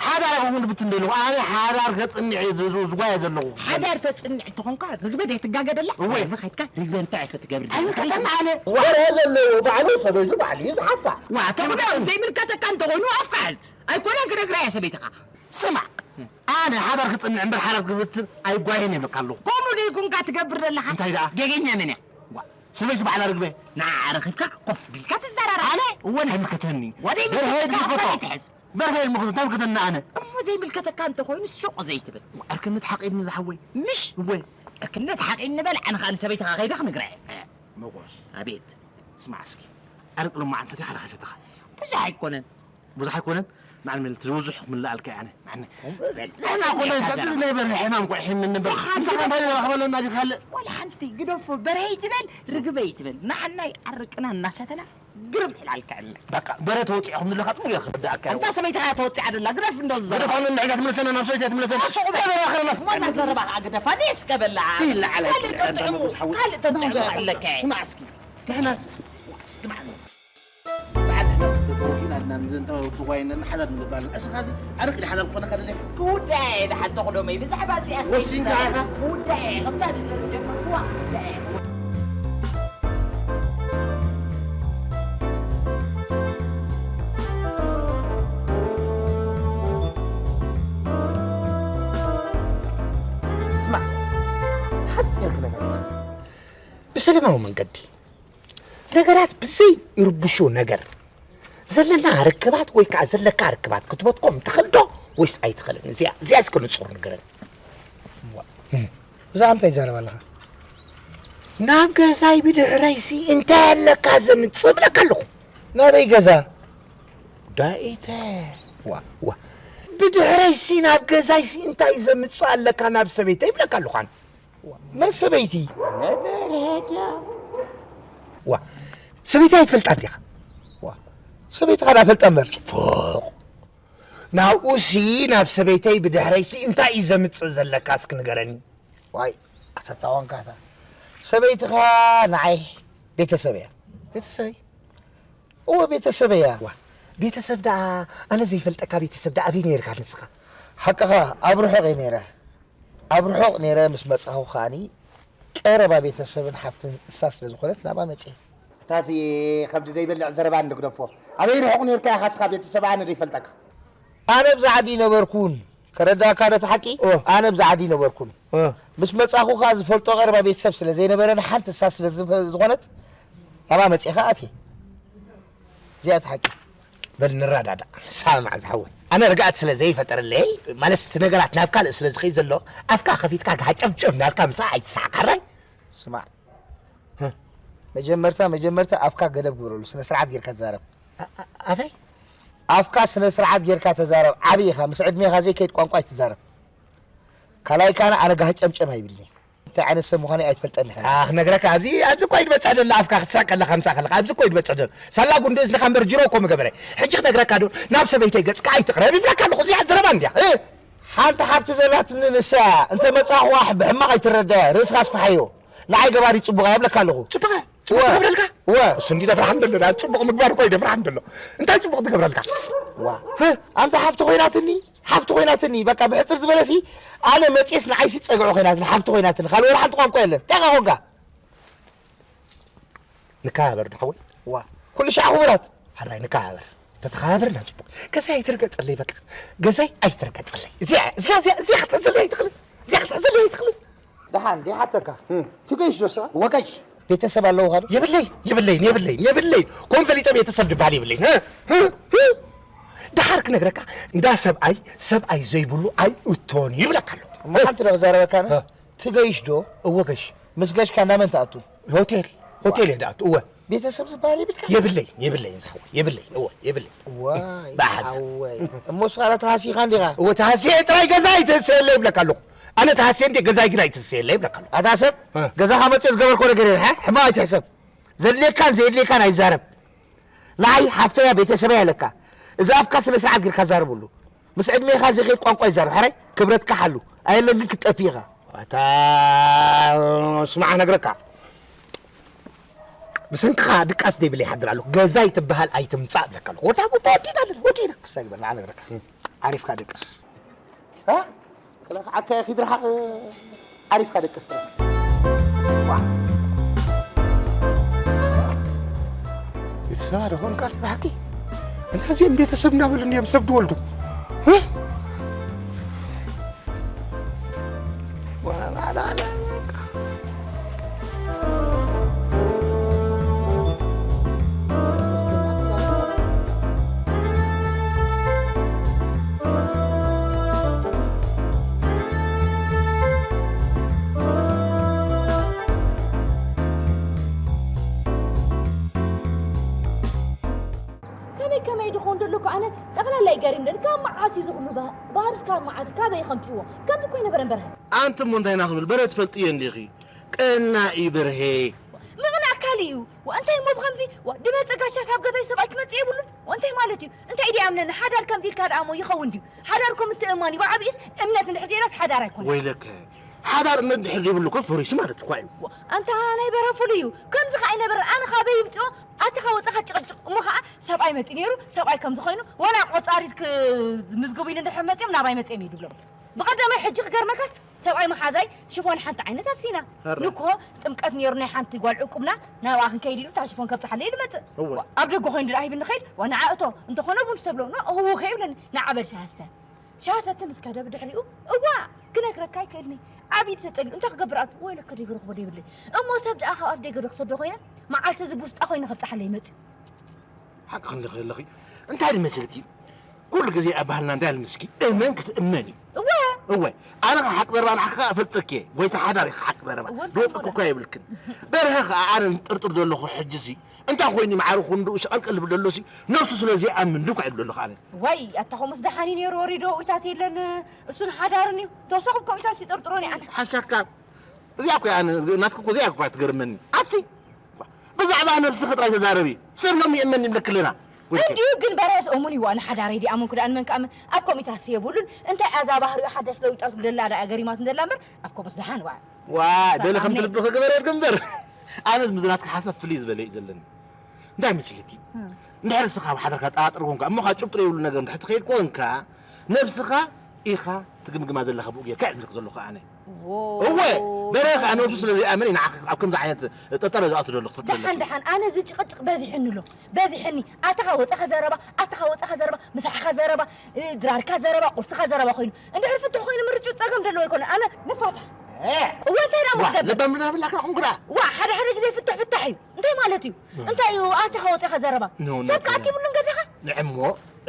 ሓዳር ኣይኮንኩን ዝብትን ዘለኹ። ኣነ ሓዳር ከጽንዕ እየ ዝ-፣ ዝ-፣ ዝጓየ ዘለኹ። ሓዳር ተጽንዕ እንተኾንካ ርግበ ደይ ትጋገደላ? እወ። ኣነ ኸድካ ርግበ እንታይ ኢኻ ትገብር? ኣይምልከተና ኣነ። በርሀ ዘለዎ ባዕሉ ሰበይቱ ባዕሉ እዩ ዝሓታ። ዋ፣ ተኽሎም ዘይምልከተካ እንተኾይኑ ኣፍካ ሕዝ። ኣይኮነን ክነግራ እየ ሰበይትኻ። ስማዕ፣ ኣነ ሓዳር ክጽንዕ እምበር ሓዳር ክብትን ኣይጓየን እብለካ ኣለኹ። ከምኡ ደይኮንካ ትገብር ዘለኻ? እንታይ ደኣ? ጌገኛ መን እያ? ዋ፣ ሰበይቱ ባዕላ ርግበ። ንዓ ረኺብካ ኮፍ ቢልካ ትዘራረብ። ኣነ? እወ፣ ንስኻ። ኣይምልከተኒ። ወደይ በርሀ ምልከትካ ይምልከቶ። ኣፍካ ይትሕዝ። በርሀ ይምልከቶ፣ እንታይ ምልከተኒ ኣነ? እሞ ዘይምልከተካ እንተኾይኑ ሱቕ ዘይትብል። ዕርክነት ሓቒ ድዩ ዝሓወይ? ምሽ? እወ። ዕርክነት ሓቒ እንበል፣ ኣነ ኸኣ ንሰበይትኻ ከይደ ክንግራ እየ። መጎስ። ኣቤት። ስማዕ እስኪ። ኣረቂ ሎማዓንቲ ሰቲኻ ዲኻ ሸተኻ? ብዙሕ ኣይኮነን። ብዙሕ ኣይኮነን? ማዕነ ምን ትብዙሕ ክምልኣልካ እየ ኣነ። ማዕነ። ከምኡ በል። ንሕና እኮ ናይ ናይ በርሀ ሕማም እኮ ይሕምም ነበር። ዋላ ሓንቲ ምሳኻ እንታይ ዘራኽበለና ዲኻ ካልእ? ዋላ ሓንቲ ግደፎ፣ በርሀ ይትበል፣ ርግበ ይትበል። ንዓናይ ኣረቅና እናሰተና ግርም ዕላል ክዕለ። በቃ በረ ተወፂዑ ከም ዘለካ ፅቡቅ ገይረ ክርዳእካ እየ። እንታ ሰበይትኻ እያ ተወፂዓ ደላ ግደፍ እንዶ ዝዘረባ። ግደፋ ንንሕታት ትምለሰና ናብ ሰብይቲ እያ ትምለሰና። ኣሱ ቁም በረ ኣኽርናስ። ሞሳ ዘረባኻ ግደፋ ኔስ ቀበላ። ኢላ ዓላ ካልእ ተጥዕሙ ካልእ ተጥዕሙ ኣለካ። ንሕናስ ስምዓኒ በዓል ሕናስ እንተተወዲእና ድና ንዘንተ ትጓይነን ሓዳር ንገብራለን እስኻ እዚ ኣረቂ ድሓዳር ክኾነካ ደለ ክውዳእ እየ ደሓን ተቕደመይ ብዛዕባ እዚኣ ወሲንካ ኢኻ ክውዳእ እየ ከምታ ድጀመርኩዋ ክውዳእ እየ ስማዕ ሓፂር ክነግረካ ብሰለማዊ መንገዲ ነገራት ብዘይ ይርብሹ ነገር ዘለና ርክባት ወይ ከዓ ዘለካ ርክባት ክትበትኮም ትኽእል ዶ ወይስ ኣይትኽእልን? እዚኣ እዚኣ እስከ ንፁር ንገረኒ። ብዛዕባ እንታይ ትዛረብ ኣለኻ? ናብ ገዛይ ብድሕረይሲ እንታይ ኣለካ ዘምፅእ እብለካ ኣለኹ። ናበይ ገዛ? ዳኢተ ዋ ዋ ብድሕረይሲ ናብ ገዛይሲ እንታይ ዘምፅእ ኣለካ ናብ ሰበይተይ ይብለካ ኣለኹ ኣነ። መን ሰበይቲ? ዋ ሰበይቲ ኣይትፈልጣ እንዲኻ? ዋ ሰበይትኻ ዳ ፈልጣ እምበር። ጽቡቕ ናብኡሲ ናብ ሰበይተይ ብድሕረይሲ እንታይ እዩ ዘምጽእ ዘለካ እስኪ ንገረኒ። ዋይ ኣታ ታዋንካታ ሰበይትኻ ንዓይ ቤተሰብ እያ። ቤተሰበይ? እወ ቤተሰበይ እያ። ዋ ቤተሰብ ደኣ ኣነ ዘይፈልጠካ ቤተሰብ ደኣ ኣበይ ነይርካ ንስኻ? ሓቅኻ ኣብ ርሑቕ እየ ነይረ። ኣብ ርሑቕ ነይረ ምስ መጻኹ ከኣኒ ቀረባ ቤተሰብን ሓብትን እሳ ስለ ዝኾነት ናባ መጽየ። እታሲ ከብዲ ደይበልዕ ዘረባ እንዶ ግደፎ። ኣበይ ርሑቕ ነይርካ ኢኻ እስኻ ቤተሰብ ኣነ ደይፈልጠካ። ኣነ ኣብዚ ዓዲ ይነበርኩን ከረዳእካ ዶ እቲ ሓቂ? ኣነ ኣብዚ ዓዲ ይነበርኩን ምስ መጻኹ ከኣ ዝፈልጦ ቀረባ ቤተሰብ ስለ ዘይነበረን ሓንቲ እሳ ስለ ዝኾነት ናባ መጽየ ከኣ ኣትየ። እዚኣ እቲ ሓቂ። በል ንረዳዳእ ንሳማዕ ዝሓወይ ኣነ ርግኣት ስለ ዘይፈጠረለይ ማለት እቲ ነገራት ናብ ካልእ ስለ ዝኸይድ ዘሎ ኣፍካ ከፊትካ ግሃጨብጨብ እናልካ ምሳሕ ኣይትስሓቕ ሕራይ ስማዕ መጀመርታ መጀመርታ ኣፍካ ገደብ ግበረሉ ስነ ስርዓት ጌርካ ተዛረብ ኣፈይ ኣፍካ ስነ ስርዓት ጌርካ ተዛረብ ዓብዪ ኢኻ ምስ ዕድሜኻ ዘይከይድ ቋንቋ ኣይትዛረብ ካልኣይ ካነ ኣነ ጋህጨምጨም ኣይብልኒ እንታይ ዓይነት ሰብ ምዃነይ ኣይትፈልጠኒ ኢኻ። ኣኽ ነግረካ ኣብዚ ኣብዚ እኮ እዩ ዝበጽሕ ዘሎ ኣፍካ ክትስሕቅ ከለኻ ምጻእ ከለኻ ኣብዚ እኮ እዩ ዝበጽሕ ዘሎ ሳላ ጉንዲ እዝንኻ እምበር ጅሮ እኮ ምገበረ ሕጂ ክነግረካ ዶ ናብ ሰበይተይ ገጽካ ኣይትቕረብ ይብለካ ኣለኹ እዚኣ ዘረባ እንድያ እ ሓንቲ ሓብቲ ዘላትኒ ንሳ እያ እንተ መጻእኽዋ ብሕማቕ ኣይትረዳያ ርእስኻ ኣስፍሓዮ ንዓይ ገባሪ ጽቡቕ እያ እብለካ ኣለኹ። ጽቡቕ እያ ጽቡቕ ትገብረልካ እወ እሱ እንዲ ደፍርሓን ደሎ ናብ ጽቡቕ ምግባር እኮ ይደፍርሓን ደሎ እንታይ ጽቡቕ ትገብረልካ ዋ ኣንታ ሓብቲ ኮይናትኒ ሓፍቲ ኮይናትኒ በቃ ብሕፅር ዝበለሲ ኣነ መፅየስ ንዓይሲ ፀግዒ ኮይናትኒ ሓፍቲ ኮይናትኒ ካልእ ወላ ሓንቲ ቋንቋ የለን እንታይ ካ ኮንካ ንከባበር ዶ ሓወይ ዋ ኩሉ ሻዕ ክቡራት ሓራይ ንከባበር ተተኸባበርና ፅቡቅ ገዛይ ኣይትርገፀለይ በቃ ገዛይ ኣይትርገፀለይ እዚኣ እዚኣ እዚኣ እዚኣ ክትሕዘለይ ኣይትኽልን እዚኣ ክትሕዘለይ ኣይትኽልን ደሓን ደይሓተካ ትገይሽ ዶ ስኻ ወቀይ ቤተሰብ ኣለውኻ ዶ? የብለይ የብለይ የብለይ የብለይ ኮን ፈሊጠ ቤተሰብ ድበሃል የብለይ። ደሓር ክነግረካ እንዳ ሰብኣይ ሰብኣይ ዘይብሉ ኣይእቶን ይብለካ ኣሎ። እሞ ሓንቲ ዶ ክዛረበካ ኣነ? ትገይሽ ዶ? እወ ገሽ። ምስ ገሽካ እንዳ መን ትኣቱ? ሆቴል ሆቴል እየ ድኣቱ እወ። ቤተሰብ ዝበሃል የብልካ? የብለይ የብለይ ዝሓወይ የብለይ እወ የብለይ። ዋይ ብኣሓዛ። ሓወይ እሞ ስኻላ ተሃሲኻ እንዲኻ? እወ ተሃስየ ጥራይ ገዛ ኣይትህስየለ ይብለካ ኣለኹ። ኣነ ተሃስየ እንዴ ገዛይ ግን ኣይትህስየለ ይብለካ ኣለኹ። ኣታ ሰብ እ። ገዛኻ መፅእ ዝገበርኮ ነገር የለ ሕማቕ ኣይትሕሰብ። ዘድልየካን ዘየድልየካን ኣይዛረብ። ንዓይ ሓፍተያ ቤተሰበይ ኣለካ። እዚ ኣፍካ ስነ ስርዓት ጌርካ ዛረበሉ። ምስ ዕድሜኻ ዘይኸይድ ቋንቋ ይዛረብ። ሕራይ ክብረትካ ሓሉ። ኣየለን ግን ክትጠፊ ኢኻ። ኣታ ስማዕ ነግረካ ብሰንክኻ ድቃስ ደይብለ ይሓድር ኣለኹ። ገዛይ ትበሃል ኣይትምጻእ እብለካ ኣለኹ። ወዲ ኣቦባ ወዲና ኣለና ወዲና። ክሳይ ግበር ንዓ ነግረካ። ዓሪፍካ ደቅስ። ها؟ كلا عكا يا أخي درحق عارف هذا القصة. ቤተሰብ ኣደኾን ቃል ብሓቂ እንታዚኦም ቤተሰብ እናበሉ እንዲዮም ሰብ ድወልዱ ከመይ ከመይ ድኾን ደሎ እኮ ኣነ ጠቕላላ እዩ ገሪምኒ ካብ መዓስ እዩ ዝኹሉ ባህርስ ካብ መዓስ ካበይ ከምፅዎ ከምዚ እኮ ይነበረ በርሀ ኣንቲ እሞ እንታይ ኢና ክንብል በረ ትፈልጥዮ እንዲኺ ቀናኢ በርሄ ምቕናእ ካልእ እዩ። ወ እንታይ እሞ ብኸምዚ፣ ወ ድመጸ ጋሻ ሳብ ገዛይ ሰብኣይ ክመጽእ የብሉን። ወ እንታይ ማለት እዩ? እንታይ ድዩ ኣምነኒ? ሓዳር ከምዚ ኢልካ ደኣ እሞ ይኸውን ድዩ? ሓዳር እኮ ምትእምማን እዩ። ብዓቢኡስ እምነት እንድሕር ደይናስ ሓዳር ኣይኮነን። ወይለከ፣ ሓዳር እምነት እንድሕር ዘይብሉ እኮ ፈሪሱ ማለት እኳ እዩ። ወ ኣንታ ናይ በረፉሉ እዩ። ከምዚ ኸኣ ኣይነበረን። ኣነ ኻበይ ይምጽኦ? ኣተኻ ወጸኻ ጭቕጭቕ። እሞ ኸኣ ሰብኣይ መጺኡ ነይሩ፣ ሰብኣይ ከምዚ ኾይኑ፣ ወላ ቆጻሪት ክምዝግቡ ኢሉ እንድሕር መጺኦም ናባይ መጺኦም እዩ ድብሎም። ብቐደመ ሕጂ ክገርመካስ ሰብኣይ መሓዛይ ሽፎን ሓንቲ ዓይነት ኣስፊና። ኣረ። ንኮ ጥምቀት ነይሩ ናይ ሓንቲ ጓል ዕቁብና ናብኣ ክንከይድ ኢሉ እታ ሽፎን ከብጽሓለይ ልመጽእ። እወ። ኣብ ደገ ኮይኑ ድኣ ሂብኒ ኸይድ፣ ዋ ንዓ እቶ እንተኾነ ቡን ዝተብሎ፣ ኖ፣ እህዉ ከይብለኒ፣ ንዓ በል ሻሃ ስተ። ሻሃ ሰቲ ምስ ከደ ብድሕሪኡ፣ እዋ፣ ክነግረካ ኣይክእልኒ። ዓብዪ ተጠሊኡ፣ እንታይ ክገብር ኣቱ? ወይለከ ደይ ክረኽቦ ደይብለይ። እሞ ሰብ ደኣ ካብ ኣፍ ደገ ዶ ክሰዶ ኮይነ፣ መዓልቲ እዚ ብውስጣ ኮይነ ከብጽሓለይ መጽዩ። ሓቂ ክንዲ ክህልኺ እንታይ ድመስልኪ? ኩሉ ግዜ ኣብ ባህልና እንታይ ኣልምስኪ? እመን ክትእመን እዩ። እወ። እወ። ኣነ ኸዓ ሓቂ ዘረባ ንዓኺ ኸዓ እፈልጠኪ እየ። ጎይታ ሓዳር ኢኺ ሓቂ ዘረባ። እወ፣ ድወፀኪ እወ። እኳ የብልክን። በርሀ ኸዓ ኣነ ዝጥርጥር ዘለኹ ሕጂ ሲ እንታይ ኮይኑ ማዕረ ክንድኡ ሸቐልቀል ዝብል ዘሎ ሲ ነብሱ ስለ ዘይኣምን ድኳ ይብል ዘለኹ ኣነ። ዋይ፣ ኣታ ኸምኡስ ደሓን እዩ ነይሩ ወሪዶ ዊታት የለን እሱን ሓዳርን እዩ። ተወሳኹም ከምኡታት ይጠርጥሮን እዩ ኣነ። ሓሻካ። እዚኣ እኮ እያ ኣነ፣ ናትኪ እኮ እዚኣ እኮ እያ ትገርመኒ። ኣቲ፣ ብዛዕባ ነብስኺ ጥራይ ተዛረቢ። ሰብ ሎም ይእመን ይብለኪ ኣለና። ወይከ። እንዲዩ ግን በርሀስ እሙን እዩ፣ ኣነ ሓዳረይ ድኣ ኣመንኩ ደኣ ንመን ክኣምን? ኣብ ኮሚታስ የብሉን። እንታይ እዛ ባህሪኡ ሓዳሽ ለዊጣት ደላ ደኣ ገሪማት እንደላ እምበር፣ ኣብ ኮምስ ደሓን ዋ። ዋ፣ ደለ ከም ሳሳኒ። ትልብኺ ግበረልኪ እምበር። ኣነስ ምዝናትኪ ሓሳብ ፍልይ ዝበለ እዩ ዘለኒ። እንታይ መስለኪ? እም። እንድሕር እስኻ ኣብ ሓዳርካ ጠራጥር ኮንካ፣ እሞ ኸዓ ጭብጢ ዘይብሉ ነገር እንድሕር ትኸይድ ኮንካ፣ ነብስኻ ኢኻ ትግምግማ ዘለኻ ብኡ ጌርካ እየ ዝብለኪ ዘለኹ ኣነ። ዎ። እወ፣ በረ ከኣ ነብሱ ስለ ዘይኣመነ ንዓኺ ኣብ ከምዚ ዓይነት ጠርጠራ ዝኣቱ ዘሎ ክፈትለለኪ። ደሓን፣ ደሓን፣ ኣነ እዚ ጭቕጭቕ በዚሕኒ ኣሎ። በዚሕኒ። ኣተኻ ወጸኻ ዘረባ፣ ኣተኻ ወጸኻ ዘረባ፣ ምሳሕኻ ዘረባ፣ እ፣ ድራርካ ዘረባ፣ ቁርስኻ ዘረባ ኮይኑ። እንድሕር ፍቱሕ ኮይኑ ምርጭኡ ጸገም ዘለዎ ኣይኮነ። ኣነ ንፋታሕ። እ። እወ፣ እንታይ ደኣ ዋ፣ ክትገብር? ለባም ዶ ናብላካ ኹንኩ ደኣ? ዋ፣ ሓደ ሓደ ግዜ ፍትሕ ፍታሕ እዩ። እንታይ ማለት እዩ? ኖ። እንታይ እዩ? ኣተኻ ወጸኻ ዘረባ። ኖ፣ ኖ፣ ሰብ ከኣ ኖ። ኣትይብሉን ገዛኻ? ንዕሞ፣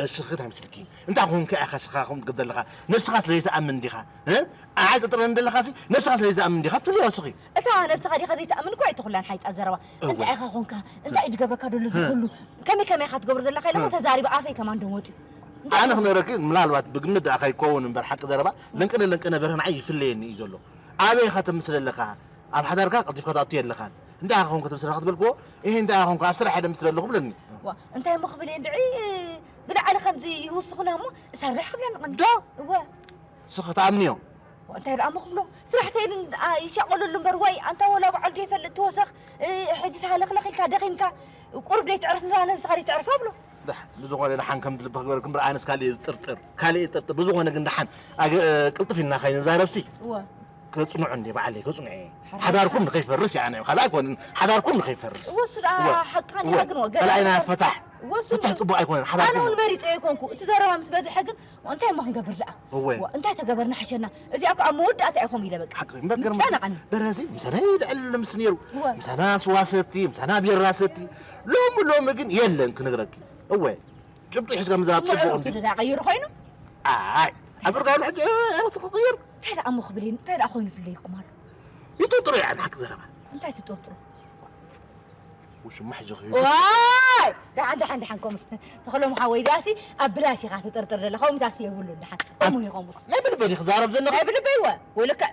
እስኺ እንታይ ምስልኪ? እንታይ ኾንካ ኢኻ እስኻ ከምኡ ትገብር ዘለኻ? ነብስኻ ስለ ዘይትኣምን ዲኻ? እ? ኣይ ጥርጥረኒ ዘለኻሲ፣ ነብስኻ ስለ ዘይትኣምን ዲኻ ትብልዮ እስኺ? እታ ነብስኻ ዲኻ ዘይትኣምን እኮ ኣይትኹላን ሓይጣ ዘረባ። እወ። እንታይ ኢኻ ኾንካ? እንታይ እዩ ዝገብረካ ዘሎ እዚ እ። ኩሉ? ከመይ ከመይ ኢኻ ትገብሮ ዘለኻ ኢለ እኮ እ። ተዛሪበ ኣፈይ ከማን ደም ወጺኡ። እንታይ ኣነ ኢኻ ክነግረኪ፣ ምናልባት ብግምት ደኣ ከይከውን እምበር ሓቂ ዘረባ፣ ለንቅነ ለንቅነ በርሀ ንዓይ ይፍለየኒ እዩ ዘሎ። ኣበይ ኢኻ ተምስል ኣለኻ? ኣብ ሓዳርካ ቀልጢፍካ ትኣቱ የለኻን። እንታይ ኢኻ ኾንካ ተምስል ኣለኻ ትበልክዎ? እሄ እንታይ ኢኻ ኾንካ ኣብ ስራሕ እየ ደምስል ኣለኹ ብለኒ። ዋ፣ እንታይ እሞ ክብል እየ እንድዒ፣ ብላዕሊ ከምዚ ይውስኹና እሞ እሰርሕ ክብለኒ ቀንዲ። ዶ? እወ። ንስኺ ትኣምንዮ? እንታይ ደኣ እሞ ክብሎ? ስራሕ ተይሉ፣ ኣ፣ ይሻቐለሉ እምበር፣ ወይ ኣንታ ወላ በዓል ዶ ይፈልጥ ትወሰኽ፣ እ፣ ሕጂስ ሃለኽለኽ ኢልካ ደኺምካ፣ ቁሩብ ደይትዕርፍ ንዛ ነብስኻ ደይትዕርፋ ብሎ። ደሓን፣ ብዝኾነ ደሓን ከም ትልቢ ክግበረልኩም እምበር ኣነስ ካልእ እየ ዝጥርጥር፣ ካልእ እየ ዝጥርጥር። ብዝኾነ ግን ደሓን፣ ኣገ-፣ እ፣ ቅልጥፍ ኢልና ከይንዛረብሲ፣ እወ። ከጽንዖ እንዴ በዓለይ፣ ከጽንዖ እየ። ሓዳርኩም ንኸይፈርስ እየ ኣነ፣ ካልእ ኣይኮንን፣ ሓዳርኩም ንኸይፈርስ። እወ፣ እሱ ደኣ እወ፣ ሓቅኻ እወ፣ ዲኻ ግን ወገን ካልኣይና ኣይኮነን። ፈታሕ፣ እወ፣ እሱ ፍትሕ ደኣ ጽቡቕ ኣይኮነን፣ ሓዳርኩም ወገን። ኣነ እውን መሪጸዮ ኣይኮንኩ፣ እቲ ዘረባ ምስ በዝሐ ግን እንታይ እሞ ክንገብር ደኣ? እወ። ዋ፣ እንታይ ተገብርና ሓሸና? እዚኣ እኮ ኣብ መወዳእታ ኢኹም ኢለ በቃ። ሓቂ፣ እምበር ምስ ገርም ጨነቐኒ። በረሲ፣ ምሳና ይውዕል ምስ ነይሩ። እወ። ምሳና ስዋ ሰቲ፣ ምሳና ቢራ ሰቲ። ሎሚ፣ ሎሚ ግን የለን ክነግረኪ። እወ። ጭብጢ ሒዝካ ምዝራብ እሞ ጽቡቕ ዕረፍቱ እንዲ። ደኣ ቀይሩ ኮይኑ? ኣይ፣ ኣብ እርጋኑ ሕጂ ዕረፍቱ ክቕይር። እንታይ ደኣ እሞ ክብል እየ? እንታይ ደኣ ኮይኑ ፍለይኩም ኣሎ? ይጥርጥሩ እያ ንሓቂ ዘረባ። እንታይ ትጥርጥሩ? ውሽማ ሕጂ ኸይዱ። ዋይ! ደሓን፣ ደሓን፣ ደሓን፣ ኮሙስ። ተኽሎም ሓወይ፣ እዚኣሲ ኣብ ብላሽ ኢኻ ትጥርጥር ዘለኻ፣ ከምኡታሲ የብሉን፣ ደሓን። እሙን እዩ፣ ኮሙስ። ናይ ብልበይ ዲኺ ክዛረብ ዘለኺ? ናይ ብልበይ፣ ወ-፣ ወይለከ።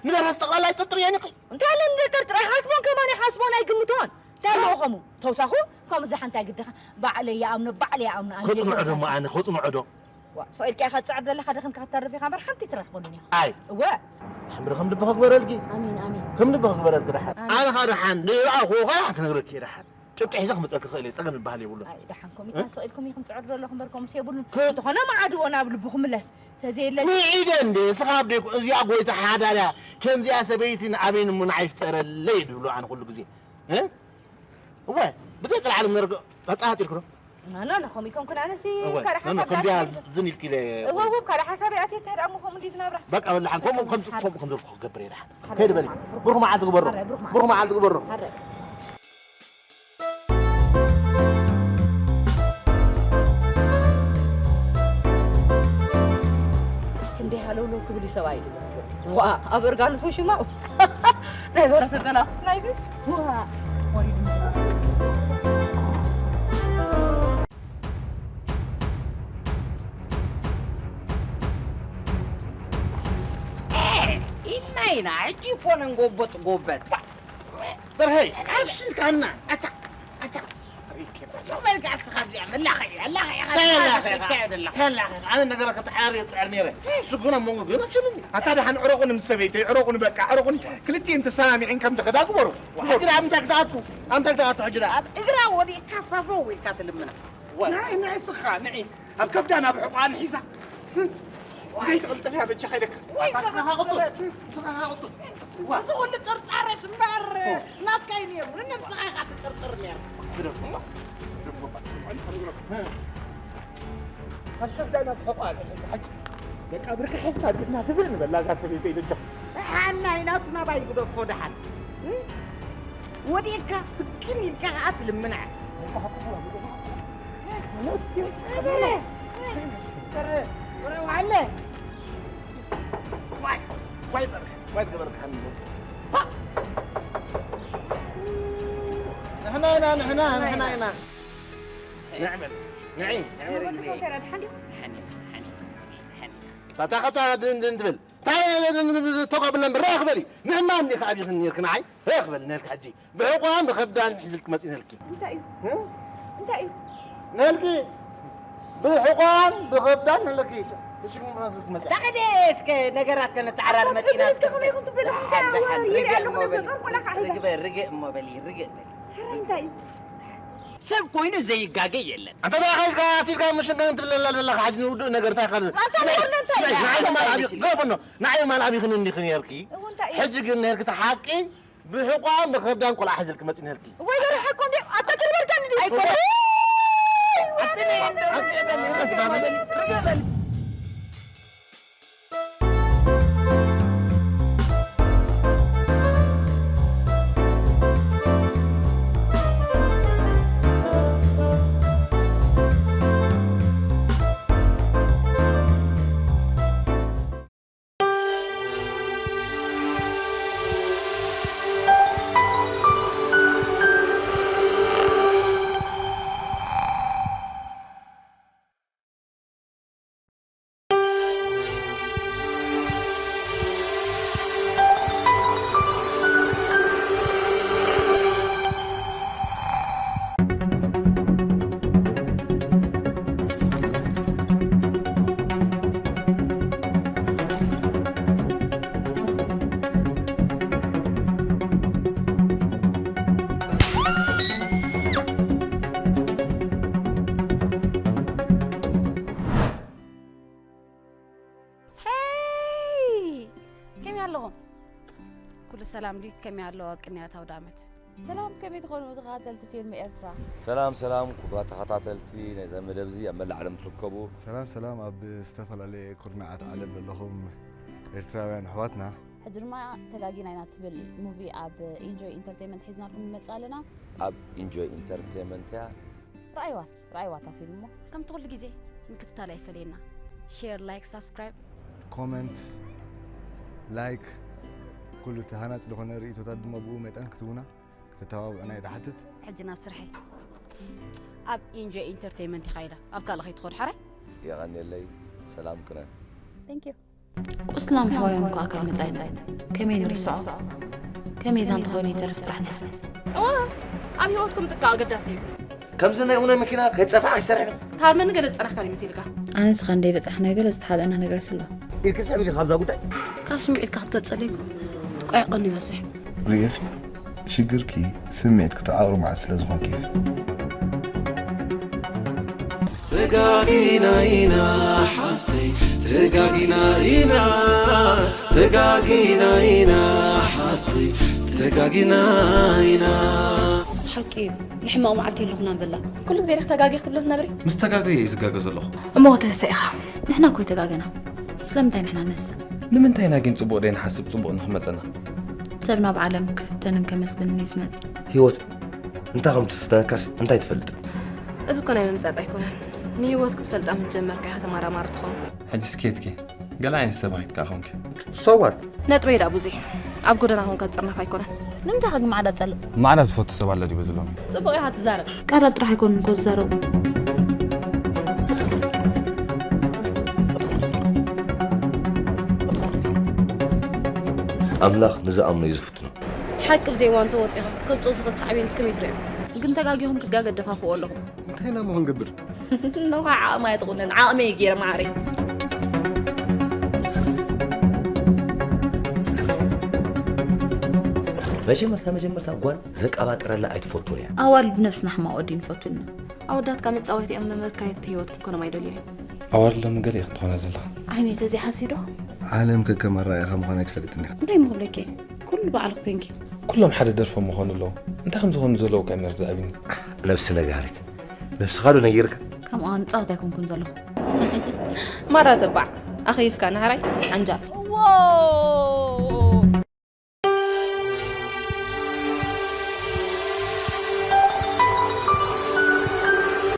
ንበርሀስ ጠቕላላ ኣይጥርጥር እየን ኢኺ? እንታይ ኣለ ንጥርጥር? ኣይሓስቦን ከማን ኣይሓስቦን ኣይግምቶን። እንታይ ኣለዎ ከምኡ? ተውሳኹ፣ ኮሙስ፣ ደሓን፣ እንታይ ግድኻ? ባዕለይ ይኣምኖ፣ ባዕለይ ይኣምኖ፣ ኣነ ከጽንዖ ደሞ የብሉን። ኣነ፣ ከጽንዖ ዶ? ዋ፣ ስቕ ኢልካ ኢኻ ትጽዕር ዘለኻ፣ ደኺምካ ክትተርፍ ኢኻ እምበር ሓንቲ ትረኽበሉን ኢኻ። ኣይ። እወ። ኣምሪ ከም ልቢ ክግበረልኪ። ኣሜን፣ ኣሜን። ከም ልቢ ክግበረልኪ ደሓን። ኣሜን። ኣነ ኸኣ ደሓን ንርኣ ክወኻ ክነግረኪ እየ ደሓን። ጭብጢ ሒዘ ክመጸኪ ክእል እየ፣ ጸገም ዝበሃል የብሉን። ኣይ፣ ደሓን ኮሚታ እ? ስቕ ኢልኩም ኢኹም ትጽዕሩ ዘለኹም እምበር ኮምስ የብሉን። ከ- እንተኾነ መዓድዎ ናብ ልቡ ክምለስ። ተዘየለኒ። ንዒደ እንዴ፣ እስኻ ኣብ ደይኮ-፣ እዚኣ ጎይታ ሓዳርያ፣ ከምዚኣ ሰበይቲ ንኣበይን እሞ ንዓይ ፍጠረለይ ድብሎ ኣነ ኩሉ ግዜ። እ? እወ፣ ብዘይ ቀልዓለም ነርገ-፣ ኣጣሃጢርኩ ዶ? ና፣ ና፣ ና፣ ከምኡ ይኮንኩን ኣነሲ ኖ፣ ኖ፣ ካልእ ኖ፣ ኖ፣ ሓሳብ ከምዚኣ ይኣትየኒ። ዝን ኢልኪ ኢለ። እወ፣ እወ፣ ካልእ ሓሳብ ይኣትየኒ፣ እንታይ ደኣ እሞ ከምኡ እንዲዩ ዝናብራ? በቃ፣ በል፣ ደሓን፣ ከምኡ፣ ከምዚ፣ ከምኡ፣ ከምዚ ክገብር እየ፣ ደሓን። ሓረ፣ ከምኡ፣ ሓረ፣ ብሩኽ መዓልቲ ግበሮ። ሓረ፣ ብሩኽ መዓልቲ ግበሮ። ሓረ። ክንደይ ሃለውለው ክብል እዩ ሰብኣይ ድበል። ዋ፣ ኣብ እርጋኑ ሰው ሽማ። ናይ በረተ ተናፍስ ናይ ቤት። ዋ፣ ወሪዱ። ኢልና ኢና፣ ሕጂ እኮ ነን ጎበጥ ጎበጥ። በርሀይ፣ ኣብሽልካና። ኣታ፣ ኣታ። ሱቕ በልካ እስኻ እዚኣ መላኸ እያ፣ መላኸ እያ፣ መላኸ እያ። ኣነ ነገራት ከተዓራሪ እየ ጽዕር ነይረ። እሱ ግን ኣብ መንጎ ግን ኣብሽልኒ። ኣታ ደሓን ዕረቑኒ ምስ ሰበይተይ፣ ዕረቑኒ በቃ፣ ዕረቑኒ። ክልቲኤን ተሰማሚዐን ከም ትኸዳ ግበሩ። ሕጂ ደኣ ኣብ ምንታይ ክትኣቱ? ኣብ ምንታይ ክትኣቱ ሕጂ ደኣ? ኣብ እግራ ወዲቕካ ፋፈው ኢልካ ትልምና። ንዒ፣ ንዒ እስኻ፣ ንዒ። ኣብ ከብዳን ኣብ ሕቋን ሒዛ። እንታይ ትቕልጥፍ እያ በጃኻ ኢለካ። ወይ ኣታ ስኻ ኻቕጡ፣ ስኻ ኻቕጡ። ዋ። እዚ ኩሉ ጥርጣረስ እምበር ኦ። ናትካ እዩ ነይሩ። ንነብስኻ ኢኻ ትጥርጥር ነይሩ። ግደፎ፣ ግደፎ፣ ግደፎ። ኣብ ከብዳን ኣብ ሕቋን ሒዛ። በቃ ብርካ ሒዛ ግድና ትብል ንበላ እዛ ሰበይተይ በጃኻ። ሓናይ ናቱ ናባይ ግደፎ ደሓን። እ? ወዲእካ ፍቅን ኢልካ ኸዓ ትልምና ኢኻ። በረ፣ በረ፣ በረ ዋለ። ዋይ፣ ዋይ በረ፣ ዋይ ገበርካኒ። ፓ! ንሕና ኢና፣ ንሕና፣ ንሕና ኢና። ንዒ በል እስኪ፣ ንዒ። ኣታ ኸታ ድን፣ ድን ትብል። እንታይ ተቋብለን ርኽ በሊ። ንሕና እንዲኻ ኣብይኽን ነይርክ ንዓይ? ርኽ በሊ ነልክ ሕጂ። ብሕቋን ብኸብዳን ሒዝልክ መፂእ ነልኪ። እንታይ እዩ? እ? እንታይ እዩ? ነልኪ ብሕቋን ብኸብዳን ነለኪ። እሺ፣ መፂእ። ዳኸደ እስከ ነገራት ከነተዓራር መፂና እስከ። ደሓን፣ ደሓን፣ ርግእ እሞ በሊ። ርግእ፣ ርግእ እሞ በሊ፣ ርግእ በሊ። እንታይ እዩ? ሰብ ኮይኑ ዘይጋገ የለን። ኣንተ ደኣ ኸይድካ ኣሲድካ መሸንገን ትብለላ ዘለኻ ሕጂ ንውዱእ ነገር እንታይ ኻል-? ኣንተ ነገር እንታይ? ንዓይ ማል ኣብይኽን፣ ገለፎ ኖ፣ ንዓይ ማል ኣብይኽን እንዲኽን ነርኪ። እው እንታይ እዩ? ሕጂ ግን ነርኪ እቲ ሓቂ ብሕቋን ብኸብዳን ቆልዓ ሒዘልኪ መፂእ ነርኪ። ወይ በረ ሓቆ እንዲ ኣታ ክርበርካኒ ድዩ? ኣይኮነ። ኣንተ ነገር እንታይ? ኣንተ ነገር እንታይ? ሄይ! ከመይ ኣለኹም? ኩሉ ሰላም ድዩ? ከመይ ኣለዋ ቅንያት ኣውደ ዓመት? ሰላም፣ ከመይ ትኾኑ ተኸታተልቲ ፊልም ኤርትራ? ሰላም፣ ሰላም፣ ክቡራት ተኸታተልቲ ናይዛ መደብ እዚ ኣብ መላእ ዓለም ትርከቡ። ሰላም፣ ሰላም፣ ኣብ ዝተፈላለየ ኩርናዓት ዓለም ዘለኹም ኤርትራውያን ኣሕዋትና። ሕጂ ድማ ተጋጊና ኢና ትብል ሙቪ ኣብ ኢንጆይ ኢንተርቴይመንት ሒዝናልኩም ንመጽእ ኣለና። ኣብ ኢንጆይ ኢንተርቴይመንት እያ። ረኣይዋ እስኪ፣ ረኣይዋ እታ ፊልም እሞ። ከምቲ ኩሉ ግዜ ምክትታል ኣይፈለየና። ሼር፣ ላይክ፣ ሳብስክራይብ። ኮመንት፣ ላይክ፣ ኩሉ እቲ ሃናጺ ዝኾነ ርእይቶታት ድማ ብኡ መጠን ክትህቡና፣ ክተተባብዑና እዩ ድሓትት። ሕጂ ናብ ስርሐይ። ኣብ ኢንጆይ ኢንተርቴይመንት ኢኻ ኢለ፣ ኣብ ካልእ ከይትኸዱ ሓራይ። የቐንየለይ፣ ሰላም ቅነ። Thank you። ቁስልና ምሕዋዮም እኮ ኣካል መጻኢና እዩ። ከመይ ንርስዖ? ከመይ እዛ እንተኾይኑ ይተርፍ ጥራሕ ንሕሰብ። እዋ፣ ኣብ ህይወትኩም ጥንቃቕ ኣገዳሲ እዩ። ከምዚ ናይ እውነ መኪና ከይጸፍዓ ኣይሰርሕን። ታርመኒ ገለ ዝጸናሕካ ዶ ይመስልካ? ኣነስ ኸንደይ በጻሕናዮ ገለ ዝተሓብአና ነገርስ ኣሎ። ኢልኪ ስሕብ ኢልካ ኣብዛ ጉዳይ? ካብ ስምዒትካ ክትገልጸለይ እኮ ጥቋ ይቐኑ ይበዝሕ። ርእኺ፣ ሽግርኪ ስምዒት ክትዓቕሩ መዓት ስለ ዝኾንኪ እዩ። ተጋጊና ኢና ሓፍተይ፣ ተጋጊና ኢና፣ ተጋጊና ኢና ሓፍተይ፣ ተጋጊና ኢና። ሓቂ እዩ፣ ንሕማቕ መዓልቲ የለኹናን በላ። ኩሉ ግዜ ዲኺ ተጋጊ ክትብሊ ትነብሪ? ምስ ተጋገየ እየ ዝጋገ ዘለኹ። እሞ ክትህሰ ኢኻ። ንሕና እኮ ኣይተጋገና። ስለምንታይ ንሕና ንህሰ? ንምንታይ ኢና ግን ጽቡቕ ደይንሓስብ ጽቡቕ ንኽመጸና? ሰብ ናብ ዓለም ክፍተንን ከመስግንን እዩ ዝመጽእ። ህይወት እንታይ ከም ትፍተነካስ እንታይ ትፈልጥ? እዚ እኮ ናይ ምምጻጽ ኣይኮነን። ንህይወት ክትፈልጣ ምስ ጀመርካ ኢኻ ተመራማሪ ትኸውን። ሕጂ እስኪ የትኪ፣ ገለ ዓይነት ሰብ ኣይትካ ኾንኪ። So what? ነጥበይ ደኣ ብዙይ። ኣብ ጎደና ኾንካ ዝጥርነፍ ኣይኮነን። ንምንታይ ከ ማዕዳ ትጸልእ? ማዕዳ ዝፈቱ ሰብ ኣሎ ድዩ በዚ ሎሚ? ጽቡቕ ኢኻ ትዛረብ። ቃላት ጥራሕ ኣይኮኑን እኮ ዝዛረቡ። ኣምላኽ ንዝኣምኖ እዩ ዝፍትኖ። ሓቂ ብዘይ ዋንቶ ወፂኻ ከብፅኡ ዝኽእል ሳዕቤን ከመይ ትሪኦ? ግን ተጋጊኹም ክጋገ ደፋፍኦ ኣለኹም። እንታይ ኢና እሞ ክንገብር? ነኻ ዓቕማ እየ ትቑነን፣ ዓቕመይ እየ ገይረ ማዕረይ። መጀመርታ መጀመርታ ጓል ዘቀባጥረላ ኣይትፈቱን እያ። ኣዋልድ ብነብስና ሕማቕ ወዲ ንፈቱልና። ኣወዳትካ መጻወቲ እዮም፣ መመካየቲ ህይወት ክንኮኖም ኣይደልዩ እዮም። ኣዋርድ ሎሚ ገለ ኢኺ ትኾና ዘለኻ። ዓይነይ ተዘይሓሲዶ? ዓለም ከከም ኣረኣእያኻ ምዃና ኣይትፈልጥን እያ። እንታይ እሞ ክብለኪ? ኩሉ ባዕልክ ኮንኪ። ኩሎም ሓደ ደርፎም ምኾኑ ኣለዎ። እንታይ ከም ዝኾኑ ዘለዉ እኳ ይመርዳእ ኣቢኒ። ነብሲ ነጋሪት ነብስኻ ዶ ነጊርካ? ከምኣ ንጻወት ኣይኮንኩን ዘለኹ። ማራ ተባዕ ኣኸይፍካ ናህራይ ሓንጃል።